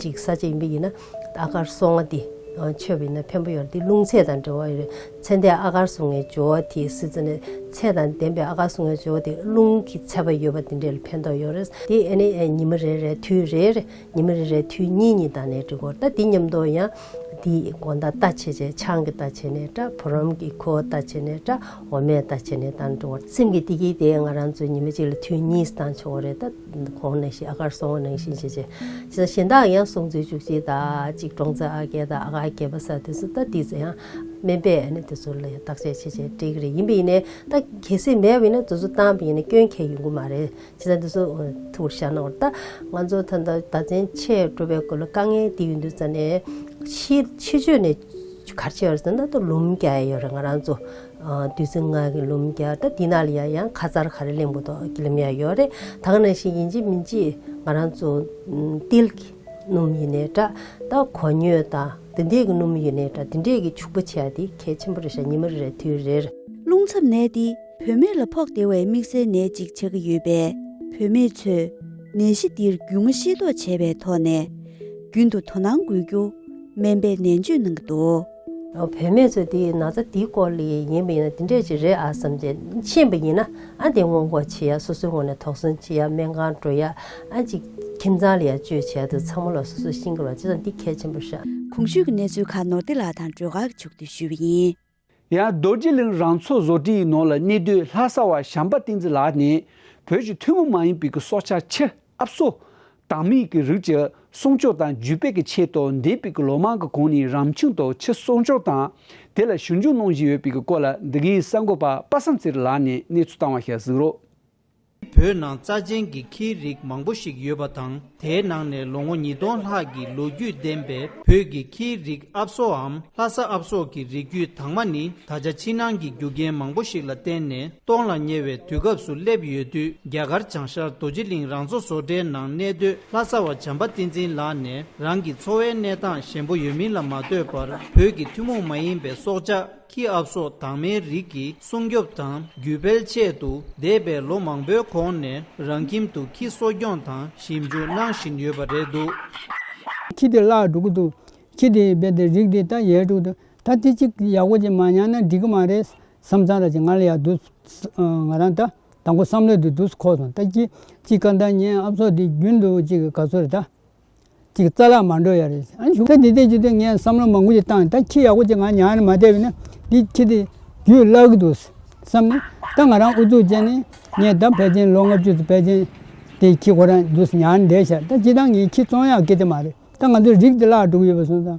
ཅིག་ས་ཆ་ཡིན་པ་ཡིན་ན། ཨ་གར་སོ་ལྔ་འདི་མཆོད་པ་ཡིན་ན་ཕན་པོ་ཡོད་རེད། འདི་རླུང་ཚད་དང་འབྲེལ་བ་ཡོད་རེད། ཚེ་འདས་ཨ་གར་སོ་ལྔའི་སྦྱོར་བ་དེ་སྲིད་ཚེ་ནས་ཚད་དང་ལྡན་པའི་ཨ་གར་སོ་ལྔའི་སྦྱོར་བ་དེ་རླུང་གི་ཚད་པ་ཡོད་པ་དེ་འདྲ་ལ་ཕན་ཐོགས་ཡོད་རེད། དེ་ཨ་ནི་ཉི་མ་རེ་རེ་དུས་རེ་རེ། ཉི་མ་རེ་རེ་དུས་གཉིས་གཉིས་བཏང་ནས་འགྲིག་གོ། ད་དེ་མཉམ་དུ་ཡང་དེའི་དགོང་དག་རྟ་བྱས་བྱས། ཆང་གི་རྟ་བྱས་ནས་འདྲ། བུ་རམ་གྱི་ཁུ་བ་རྟ་བྱས་ནས་འདྲ། འོ་མའི་རྟ་བྱས་ནས་བཏང་འགྲོ་བར། སེམས་ཀྱི་བདེ་སྐྱིད་དེ་ང་རང་ཚོ་ཉི་མ་གཅིག་ལ་དུས་གཉིས་བཏང་ཆོག་གོ་རེད། ད་གོང་ནང་བཞིན་ཨ་གར་སོ་ལྔ་ནང་བཞིན་བྱས་བྱས། བྱས་ཙང་གཞན་དག་ཡང་སྲོག་རྩོལ་བཅུ་གཅིག་དང་ཅིག་ཀྲོང་ཙེ་ཨ་བརྒྱད་དང་ཨ་གར་བརྒྱད་པ་ཟེར་དེ་ཚོ། ད་དེ་ཚོ་ཡང་སྨན་པས་ཨ་ནི་དེ་ཚོ་ལ་ཡང་བརྟག་དཔྱད་བྱས་བྱས་འགྲིག་གི་རེད། ཡིན་པ་ཡིན་ནའི་ད་གལ་སྲིད་མེད་པ་ཡིན་ན་དེ་ཚོ་བཏང་བ་ཡིན་ན་སྐྱོན་གང་ཡང་ཡོང་གི་མ་རེད། བྱས་ཙང་འདི་ཚོ་ཐུགས་ལ་བཞག་གནང་བར། ད་ང་ཚོ་ད་ལྟ་ཟླ་མཚན་ཕྱེད་འགྲོ་བའི་སྐོར་ལ་དཀའ་ངལ་འདི་ཡོད་དུས་ཙ་ནས། ཕྱི་ཕྱི་ཕྱོགས་ནས་ག་རེ་བྱས་ཡོད་རེད་ཟེར་ན། ད་ལུམ་རྒྱག་ཡ་ཡོད་རེད། ང་རང་ཚོ་བདུད་རྩི་ལྔ་གི་ལུམ་རྒྱག། ད་འདི་ནང་ལ་ཡ་ཡང་ཁ་ཚར་ག་རེ་ལེན་དགོས་འདུག་ཀི་ལམ་ཡ་ཡོད་རེད། ད་ག་ནང་བཞིན་ཡིན་གཅིག་མིན་གཅིག་ང་རང་ཚོ་ཏིལ་གྱི་སྣུམ་ཡིན་ནའི་འདྲ། ད་གོ་སྙོད་དང་དེ་འདྲས་ཀྱི་སྣུམ་ཡིན་ནའི་འདྲ། དེ་འདྲས་ཀྱི་བྱུག་པ་བྱེད་ཡ་དེ་གལ་ཆེན་པོ་རེད་ཤག་ཉི་མ་རེ་རེ་དུས་རེར། རླུང་འཚབ་ནད་འདི་བུད་མེད་ལ་ཕོག་བདེ་བའི་དམིགས་བསལ་ནད་ཅིག་ཆགས་ཀྱི་ཡོད་པས། བུད་མེད་ཚོས་ནད་གཞི་འདིར་རྒྱུས་མངའ་ཤེས་རྟོགས་བྱས་པའི་ཐོག་ནས་རྒྱུན་དུ་དོ་སྣང་དགོས་རྒྱུ་སྨན་པས་ནན་བརྗོད་གནང་གི་འདུག་བུད་མེད་ཚོས་འདི་ན་ཚ་འདིའི་སྐོར་ལ་ཡིན་པ་ཡིན་ན་འདི་འདྲས་ཅིག་རེད་ཨ་བསམ་བྱས་ཕྱིན་པ་ཡིན་ན། ཨ་འདི་སྔོན་འགོག་བྱེད་ཡ། སོ་སོའི་ངོས་ནས་དོགས་ཟོན་བྱེད་ཡ། སྨན་ཁང་འགྲོ་ཡ། ཨ་ཅིག་ཁྱིམ་ཚང་ལ་ཡ་བཅོས་བྱེད་ཡ་དེ་ཚང་མ་ལ་སོ་སོས་ཤེས་ཀྱི་རེད། བྱས་ཙང་འདི་གལ་ཆེན་པོ་ཤག་གོང་ཞུས་ཀྱི་གནས་ཚུལ་ཁག་ནོར་བདེ་ལགས་དང་སྒྲོལ་དཀར་གྱིས་ཕྱོགས་བསྡུས་ཞུས་པ་ཡིན། ཡང་རྡོ་རྗེ་གླིང་རང་ཚོགས་བཟོ་གྲྭའི་ནང་ལ་གནས་སྡོད་ལྷ་ས་བ་བྱམས་པ་བསྟན་འཛིན་ལགས་ནས། བོད་ཀྱི་ཐུན་མོང་མ་ཡིན་པའི་གི་སྲོག་ཆགས་ཁྱི་ཨབ་སོ་དང་མིའི་གི་རིགས་ཀྱི་སྲུང་སྐྱོབ་དང་བརྒྱུད་སྤེལ་གྱི་ཆེད་དུ། འདས་པའི་གི་ལོ་མང་གི་གོང་ནས་རང་ཁྱིམ་དུ་ཁྱི་སྲུང་སྐྱོབ་དང་། དེ་ལ་ཞིབ་འཇུག་གནང་བཞིན་ཡོད་པའི་གི་སྐོར་ལ་འདི་གའི་གསར་འགོད་པ་པ་སངས་ཚེ་རིང་ལགས་ནས་གནས་ཚུལ་བཏང་བ་ཞིག་གཟིགས་རོགས། བོད་ནང་རྩ་ཅན་གྱི་ཁྱིའི་རིགས་མང་པོ་ཞིག་ཡོད་པ་དང་། དེའི་ནང་ནས་ལོ་ངོ་ཉིས་སྟོང་ལྷག་གི་ལོ་རྒྱུས་ལྡན་པའི་བོད་ཀྱི་ཁྱིའི་རིགས་ཨབ་སོའམ་ལྷ་ས་ཨབ་སོ་གི་རིགས་རྒྱུད་དྭངས་མ་ནི། ད་ཆ་ཕྱི་ནང་གི་རྒྱུ་རྐྱེན་མང་པོ་ཞིག་ལ་བརྟེན་ནས་སྟོངས་ལ་ཉེ་བའི་དུས་སྐབས་སུ་སླེབས་ཡོད་དུས། རྒྱ་གར་བྱང་ཤར་རྡོ་རྗེ་གླིང་རང་བཙན་བཟོ་གྲྭའི་ནང་གནས་སྡོད་ལྷ་ས་བ་བྱམས་པ་བསྟན་འཛིན་ལགས་ནས། རང་གི་འཚོ་བའི་གནས་སྟངས་ཞན་པོ་ཡོད་མིན་ལ་མ་ལྟོས་པར། བོད་ཀྱི་ཐུན་མོང་མ་ཡིན་པའི་སྲོག་ཆགས་ཁྱི་ཨབ་སོ་དང་མའི་རིགས་ཀྱི་སྲུང་སྐྱོབ་དང་བརྒྱུད་སྤེལ་ཆེད་དུ། འདས་པའི་ལོ་མང་པོའི་གོང་ནས་རང་ཁྱིམ་དུ་ཁྱི་གསོ་སྐྱོང་དང་ཞིབ་འཇུག་གནང་བཞིན་ཡོད་པ་རེད་འདུག་ཁྱི་དེ་བརླག་འགྲོ་གི་འདུག་ཁྱི་དེ་རྦད་དེ་རིགས་དེ་ད་ཡལ་འགྲོ་གི་འདུག་ད་དེ་གཅིག་ཡག་པོ་ཅིག་མ་ཉར་ན་འགྲིག་གི་མ་རེད་བསམ་ཙང་ར་ཅིག་ང་ལ་ཡག་འདུག་ང་རང་ད་དང་པོ་བསམ་བློ་དེ་འདུག་འཁོར་སོང་། ད་ཅི་ཅི་གང་ལྟར་ངས་ཨབ་སོ་དེ་རྒྱུན་དུ་ཅིག་ག་ཚོད་རེད་ད། ཅིག་རྩ་བརླག་མ་འགྲོ་ཡ་རེད། ཨ་ནི་ད་འདི་ལྟས་ཅི་ལྟས་ངས་བསམ་བློ་མང་པོ་ཅིག་བཏང་། ད་ཁྱི་ཡག་པོ་ཅིག་ང་ཉར་ནས་མ་བསྡད་པ་ཡིན་ན་འདི་ཁྱི་དེ་རྒྱུད་བརླག་གི་འདུག་བསམ་ནས། ད་ང་རང་ཨུ་ཚུགས་བྱས་ནས་ངས་ད་ཕལ་ཆེར་ལོ་ལྔ་བཅུ་ཙམ་ཕལ་ཆེར་དེ་ཁྱི་ཁོ་རང་འདུག་ཉར་ནས་བསྡད་ཤག་ད་སྤྱིར་བཏང་ངས་ཁྱི་བཙོང་ཡག་སྐད་ཆ་མ་རེད། ད་ང་ཚོའི་རིགས་དེ་བརླག་འགྲོ་གི་ཡོད་པ་སོང་ཙང་།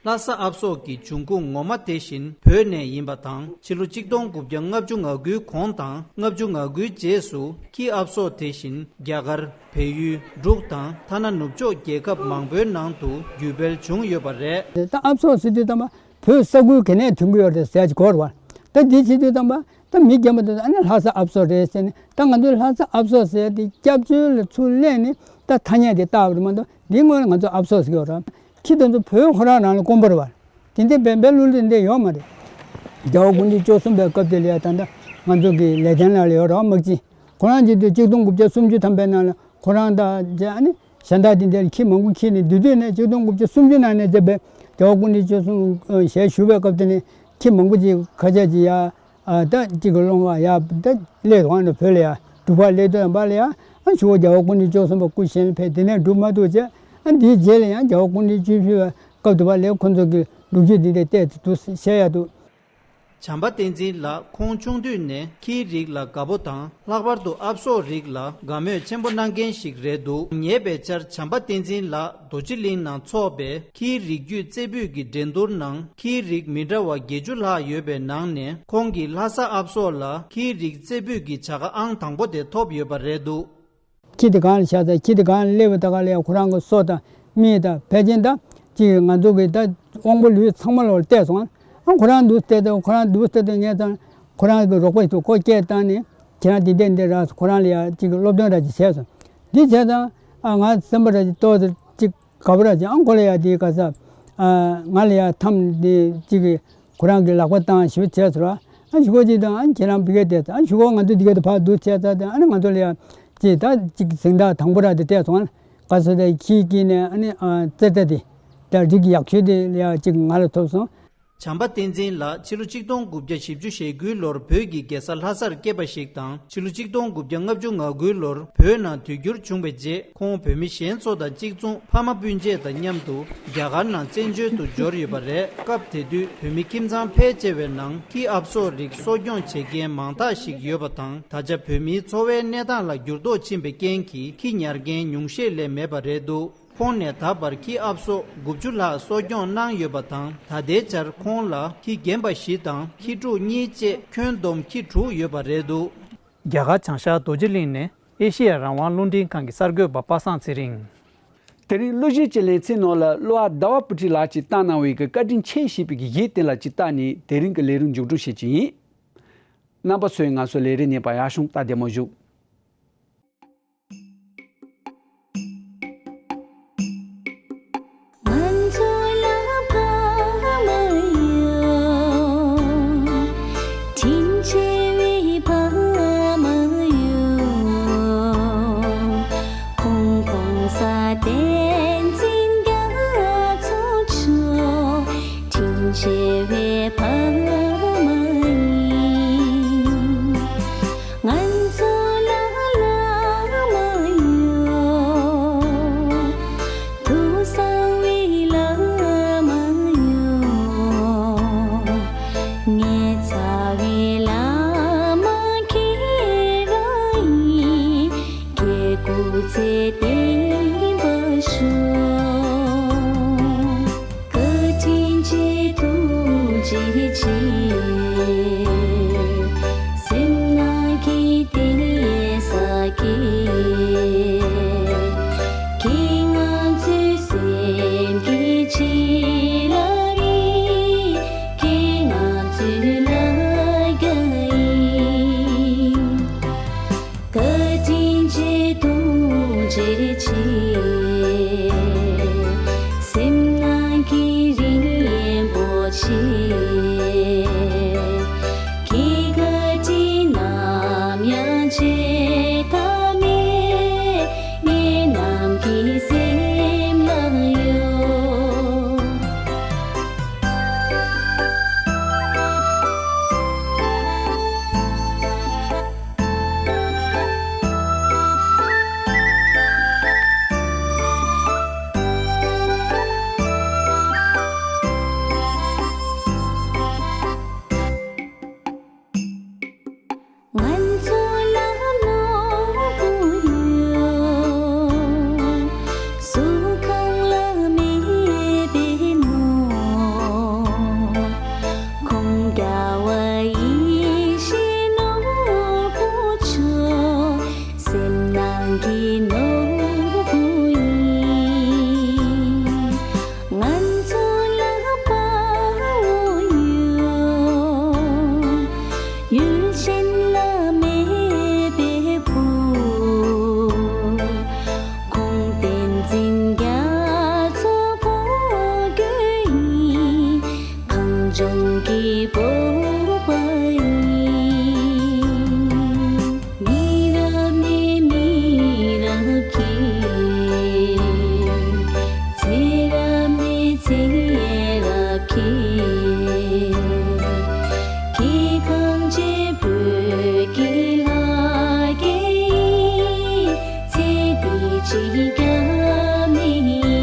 ལྷ་ས་ཨབ་སོ་གི་འབྱུང་ཁུངས་ངོ་མ་དེ་བཞིན་བོད་ནས་ཡིན་པ་དང་། ཕྱི་ལོ་གཅིག་སྟོང་དགུ་བརྒྱ་ལྔ་བཅུ་ང་དགུའི་གོང་དང་ལྔ་བཅུ་ང་དགུའི་རྗེས་སུ་ཁྱི་ཨབ་སོ་དེ་བཞིན་རྒྱ་གར། བལ་ཡུལ། འབྲུག་དང་ཐ་ན་ནུབ་ཕྱོགས་རྒྱལ་ཁབ་མང་པོའི་ནང་དུ་བརྒྱུད་སྤེལ་བྱུང་ཡོད་པ་རེད། ད་ཨབ་སོ་ཟེར་དུས་ཙམ་པ་བོད་ས་ཁུལ་ག་ནས་ཐོན་གྱི་ཡོད་རེད་ཟེར་གྱི་གོ་རེད་བ། ད་འདི་བྱེད་དུས་ཙམ་པ་ད་མི་རྒན་པ་དེ་ཚོ་ཨ་ནི་ལྷ་ས་ཨབ་སོ་རེད་ཟེར་ནས། ད་ང་ཚོའི་ལྷ་ས་ཨབ་སོ་ཟེར་དེ་སྐྱབས་བཅོལ་ལ་ཚུར་སླེབས་ནས་ད་ཐ་སྙད་དེ་བཏགས་པ་རེད་མ་གཏོགས། འདིའི་སྔོན་ལ་ང་ཚོ་ཨབ་སོ་ཟེར་གྱི་ཡོད་རེད། ཁྱི་དེ་ཚོ་བོད་ཁོ་རང་རང་ལ་དཀོན་པོ་རེད་བ། དེ་འདྲའི་བན་བན་ལྷུན་ལྷུན་དེ་ཡོད་མ་རེད། རྒྱལ་བ་སྐུ་ཕྲེང་བཅུ་གསུམ་པའི་སྐབས་དེ་ལ་ཡ་ད་ལྟ་ང་ཚོ་གི་ལེགས་ལྡན་ལགས་ལ་ཡོད་རེད་བ། དམག་སྤྱི་ཁོ་རང་གཅིག་དུས་གཅིག་སྟོང་དགུ་བརྒྱ་སུམ་ཅུ་ཐམ་པའི་ནང་ལ་ཁོ་རང་དང་བཅས་ཨ་ནི་གཞན་དག་དེ་འདྲའི་ཁྱི་མང་པོ་ཁྱེར་ནས། དེ་དུས་ནས་གཅིག་སྟོང་དགུ་བརྒྱ་སུམ་ཅུ་ནང་ནས་བྱས་པའི་རྒྱལ་བ་སྐུ་ཕྲེང་བཅུ་གསུམ་ཞལ་བཞུགས་པའི་སྐབས་དེ་ནས་ཁྱི་མང་པོ་ཅིག་ཁ་ཤས་ཅིག་ཡ། ཨ་ད་གཅིག་གི་སློང་བ་ཡ་ད་སླེབས་འདུག་ཨ་ནི་བོད་ལ་ཡ་འབྲུག་པ་སླེབས་དུས་ཙམ་པ་ལ་ཡ། ཨ་ཇོ་བོ་རྒྱལ་བ་སྐུ་ཕྲེང་བཅུ་གསུམ་པ་སྐུ་གཞན་ཕེབས། དེ་ནས་འབྲུག་མ་ཐུག་བྱས། ཨ་འདིའི་རྗེས་ལ་ཡང་རྒྱལ་བ་སྐུ་ཕྲེང་བཅུ་བཞི་པའི་སྐབས་དུ་བ་ལས་ཁོ་ཚོ་གི་ལོ་རྒྱུས་འདི་འདྲ་བལྟས་ཏེ་འདུག་བཤད་ཡ་འདུག་བྱམས་པ་བསྟན་འཛིན་ལགས་ཁོང་ཆུང་དུས་ནས་ཁྱིའི་རིགས་ལ་དགའ་པོ་དང་། ལྷག་པར་དུ་ཨབ་སོ་རིགས་ལ་དགའ་མོས་ཆེན་པོ་གནང་མཁན་ཞིག་རེད་འདུག་ཉེ་བའི་ཆར་བྱམས་པ་བསྟན་འཛིན་ལགས་རྡོ་རྗེ་གླིང་ནང་འཚོགས་པའི་ཁྱིའི་རིགས་རྒྱུད་རྩེ་ཕུད་ཀྱི་འགྲན་བསྡུར་ནང་ཁྱིའི་རིགས་མི་འདྲ་བ་བརྒྱད་ཅུ་ལྷག་ཡོད་པའི་ནང་ནས། ཁོང་གིས་ལྷ་ས་ཨབ་སོ་ལ་ཁྱིའི་རིགས་རྩེ་ཕུད་ཀྱི་བྱ་དགའ་ཨང་དང་པོ་དེ་ཐོབ་ཡོད་པ་རེད་འདུག་ཁྱི་དེ་གང་ལ་བཞག་ཚར། ཁྱི་དེ་གང་ལ་སླེབས་པ་ད་ག་ལ་ཡ་ཁོ་རང་གི་སོ་དང་མིག་དང་ཕལ་ཆེར་ད་ཅིག་ང་ཚོ་གི་ད་དབང་པོ་ལུས་ཚང་མ་ལོག་བལྟས་སོང་། ཨ་ཁོ་རང་འདུག་བལྟས་དུས། ཁོ་རང་འདུག་བལྟས་དུས་ངས་ད་ཁོ་རང་གི་རོགས་པ་ཞིག་ཏུ་ཁོ་སྐད་བཏང་ནས། ཁྱེད་རང་འདི་འདྲས་འདི་རག་ཁོ་རང་ལ་ཡ་ཅིག་སློབ་སྟོན་འདྲ་ཅིག་བྱས་སོང་། འདི་བྱས་ཙང་ཨ་ང་སེམས་པ་འདྲ་ཅིག་ཏོག་ཙམ་ཅིག་དགའ་པོ་འདྲ་ཅིག་ཨ་ཁོ་ལ་ཡ་དེའི་ག་ས་ ཨ། ང་ལ་ཡ་ཐམ་དེ་གཅིག་གི་ཁོ་རང་གི་ལག་པ་བཏང་ཞུ་བྱས་ཚར་བ། ཨ་ཞུ་གོ་གཅིག་དང་ཨ་ཁྱེད་རང་ཕ་གིར་བསྡད་ཚར། ཨ་ཞུ་གོ་ང་ཚོ་འདི་ག་དེ་ཕར་འདུག་བྱས་ཚར་དང་ཨ་ནི་ང་ཚོ་ལ་ཡ་གཅིག་ད་གཅིག་གཟེངས་རྟགས་དང་པོ་ར་དེ་སྤྲད་སོང་། ཨ་ག་ཚོད་ད་ཁྱི་སྐྱིད་ནས་ཨ་ནི་ཨ་རྩེ་ད་དེ་ད་རིགས་ཡག་ཤོས་དེ་ལ་ཡ་གཅིག་ང་ལ་ཐོབ་སོང་། བྱམས་པ་བསྟན་འཛིན་ལགས་ཕྱི་ལོ་ཆིག་སྟོང་དགུ་བརྒྱ་བཞི་བཅུ་ཞེ་དགུའི་ལོར་བོད་ཀྱི་རྒྱལ་ས་ལྷ་སར་སྐྱེས་པ་ཞིག་དང་ཕྱི་ལོ་ཆིག་སྟོང་དགུ་བརྒྱ་ལྔ་བཅུ་ང་དགུའི་ལོར་བོད་ནང་དུས་འགྱུར་བྱུང་བའི་རྗེས་ཁོང་བོད་མི་གཞན་ཚོ་དང་གཅིག་མཚུངས་ཕ་མ་སྤུན་མཆེད་དང་མཉམ་དུ་རྒྱ་གར་ནང་བཙན་བྱོལ་དུ་འབྱོར་ཡོད་པ་རེད། སྐབས་དེ་དུས་བོད་མི་ཁྱིམ་ཚང་ཕལ་ཆེ་བའི་ནང་ཁྱི་ཨབ་སོག་རིགས་གསོ་སྐྱོང་བྱེད་མཁན་མང་དག་ཞིག་ཡོད་པ་དང་ད་ཆ་བོད་མིའི་འཚོ་བའི་གནས་སྟངས་ལ་འགྱུར་ལྡོག་ཕྱིན་པའི་རྐྱེན་གྱིས་ཁྱི་ཉར་མཁན་ཉུང་ཤས་ལས་མེད་པ་རེད་འདུག་ཁོང་ནས་ད་བར་ཁྱི་ཨབ་སོག་དགུ་བཅུ་ལྷག་གསོ་སྐྱོང་གནང་ཡོད་པ་དང་ད་ལྟའི་ཆར་ཁོང་ལ་ཁྱི་རྒན་པ་བཞི་དང་ཁྱི་ཕྲུག་གཉིས་བཅས་ཁྱོན་བསྡོམས་ཁྱི་དྲུག་ཡོད་པ་རེད་འདུག་རྒྱ་གར་བྱང་ཤར་རྡོ་རྗེ་གླིང་ནས་ཨེ་ཤེ་ཡ་རང་དབང་རླུང་འཕྲིན་ཁང་གི་གསར་འགོད་པ་པ་སངས་ཚེ་རིང་། དེ་རིང་གླུ་གཞས་ཀྱི་ལེ་ཚན་ནང་ལ་གླུ་བ་ཟླ་བ་བུ་ཁྲིད་ལགས་ཀྱིས་བཏང་གནང་བའི་གི་བཀའ་དྲིན་ཆེ་ཞེས་པའི་གི་གཞས་དེ་ལ་ཅིག་བལྟས་ནས་དེ་རིང་གི་ལས་རིམ་མཇུག་སྒྲིལ་བྱེད་ཀྱི་ཡིན། རྣམ་པ་ཚོས་ང་ཚོའི་ལས་རིམ་གཉིས་པ་ཡར་ཤོང་ལྟ་བདེ་མོ་བཞུགས། ང་ཚོ་ལ་ཕ་མ་ཡོད། དྲིན་ཆེ་བའི་ཕ་མ་ཡོད། ཁོང་ཁོང་ས་བསྟན་འཛིན་རྒྱ་མཚོ་མཆོག་དྲིན་ཆེ་བའི་ཕ་མ་ཡིན། ང་ཚོ་ལ་བླ་མ་ཡོད། ཐུགས་གསང་བའི་བླ་མ་ཡོད། ངེད་ཚ་བའི་བླ་མ་ཁྱེད་རང་ཡིན། ཁྱེད་སྐུ་ཚེ་བརྟན་པར་ཤོག་བཀའ་དྲིན་ཆེ་ཐུགས་རྗེ་ཆེ། སེམས་ནང་གི་བདེ་ས་གི་ཁྱེད་ང་ཚོའི་སེམས་ཀྱི་བྱིན་རླབས་ཡིན། ཁྱེད་ང་ཚོའི་ལ་རྒྱ་ཡིན། བཀའ་དྲིན་ཆེ་ཐུགས་རྗེ་ཆེ། སེམས་ནང་གི་རིན་པོ་ཆེ། ཁྱེད་བཀའ་དྲིན་ནམ་ཡང་བརྗེད་ཐབས་མེད། ངེད་རྣམས་ཀྱི་སེམས་ལ་ཡོད། ང་ཚོ་ལ་ནོར་བུ་ཡོད། གཟུགས་ཁང་ལ་མེད་པའི་ནོར། ཁོང་རྒྱལ་བ་ཡིད་བཞིན་ནོར་བུ་མཆོག་སེམས་ནང་གི་ནོར་བུ་ཡིན། ང་ཚོ་ལ་དཔའ་བོ་ཡོད། ཡུལ་ཆེན་ལ་མེད་པའི་བུ། ཁོང་བསྟན་འཛིན་རྒྱ་མཚོ་ཕོ་རྒོད་ཡིན། གངས་ལྗོངས་ཀྱི་བོད་པ་ཡིན། མི་རབས་ནས་མི་རབས་ཀྱི། ཚེ་རབས་ནས་ཚེ་རབས་ཀྱི། ཁྱེད་ཐམས་ཅད་བོད་ཀྱི་ལྷ་སྐལ་ཡིན། ཚེ་འདི་ཕྱི་རྒྱ་མེད་ཡིན།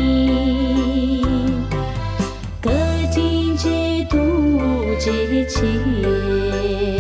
བཀའ་དྲིན་ཆེ་ཐུགས་རྗེ་ཆེ།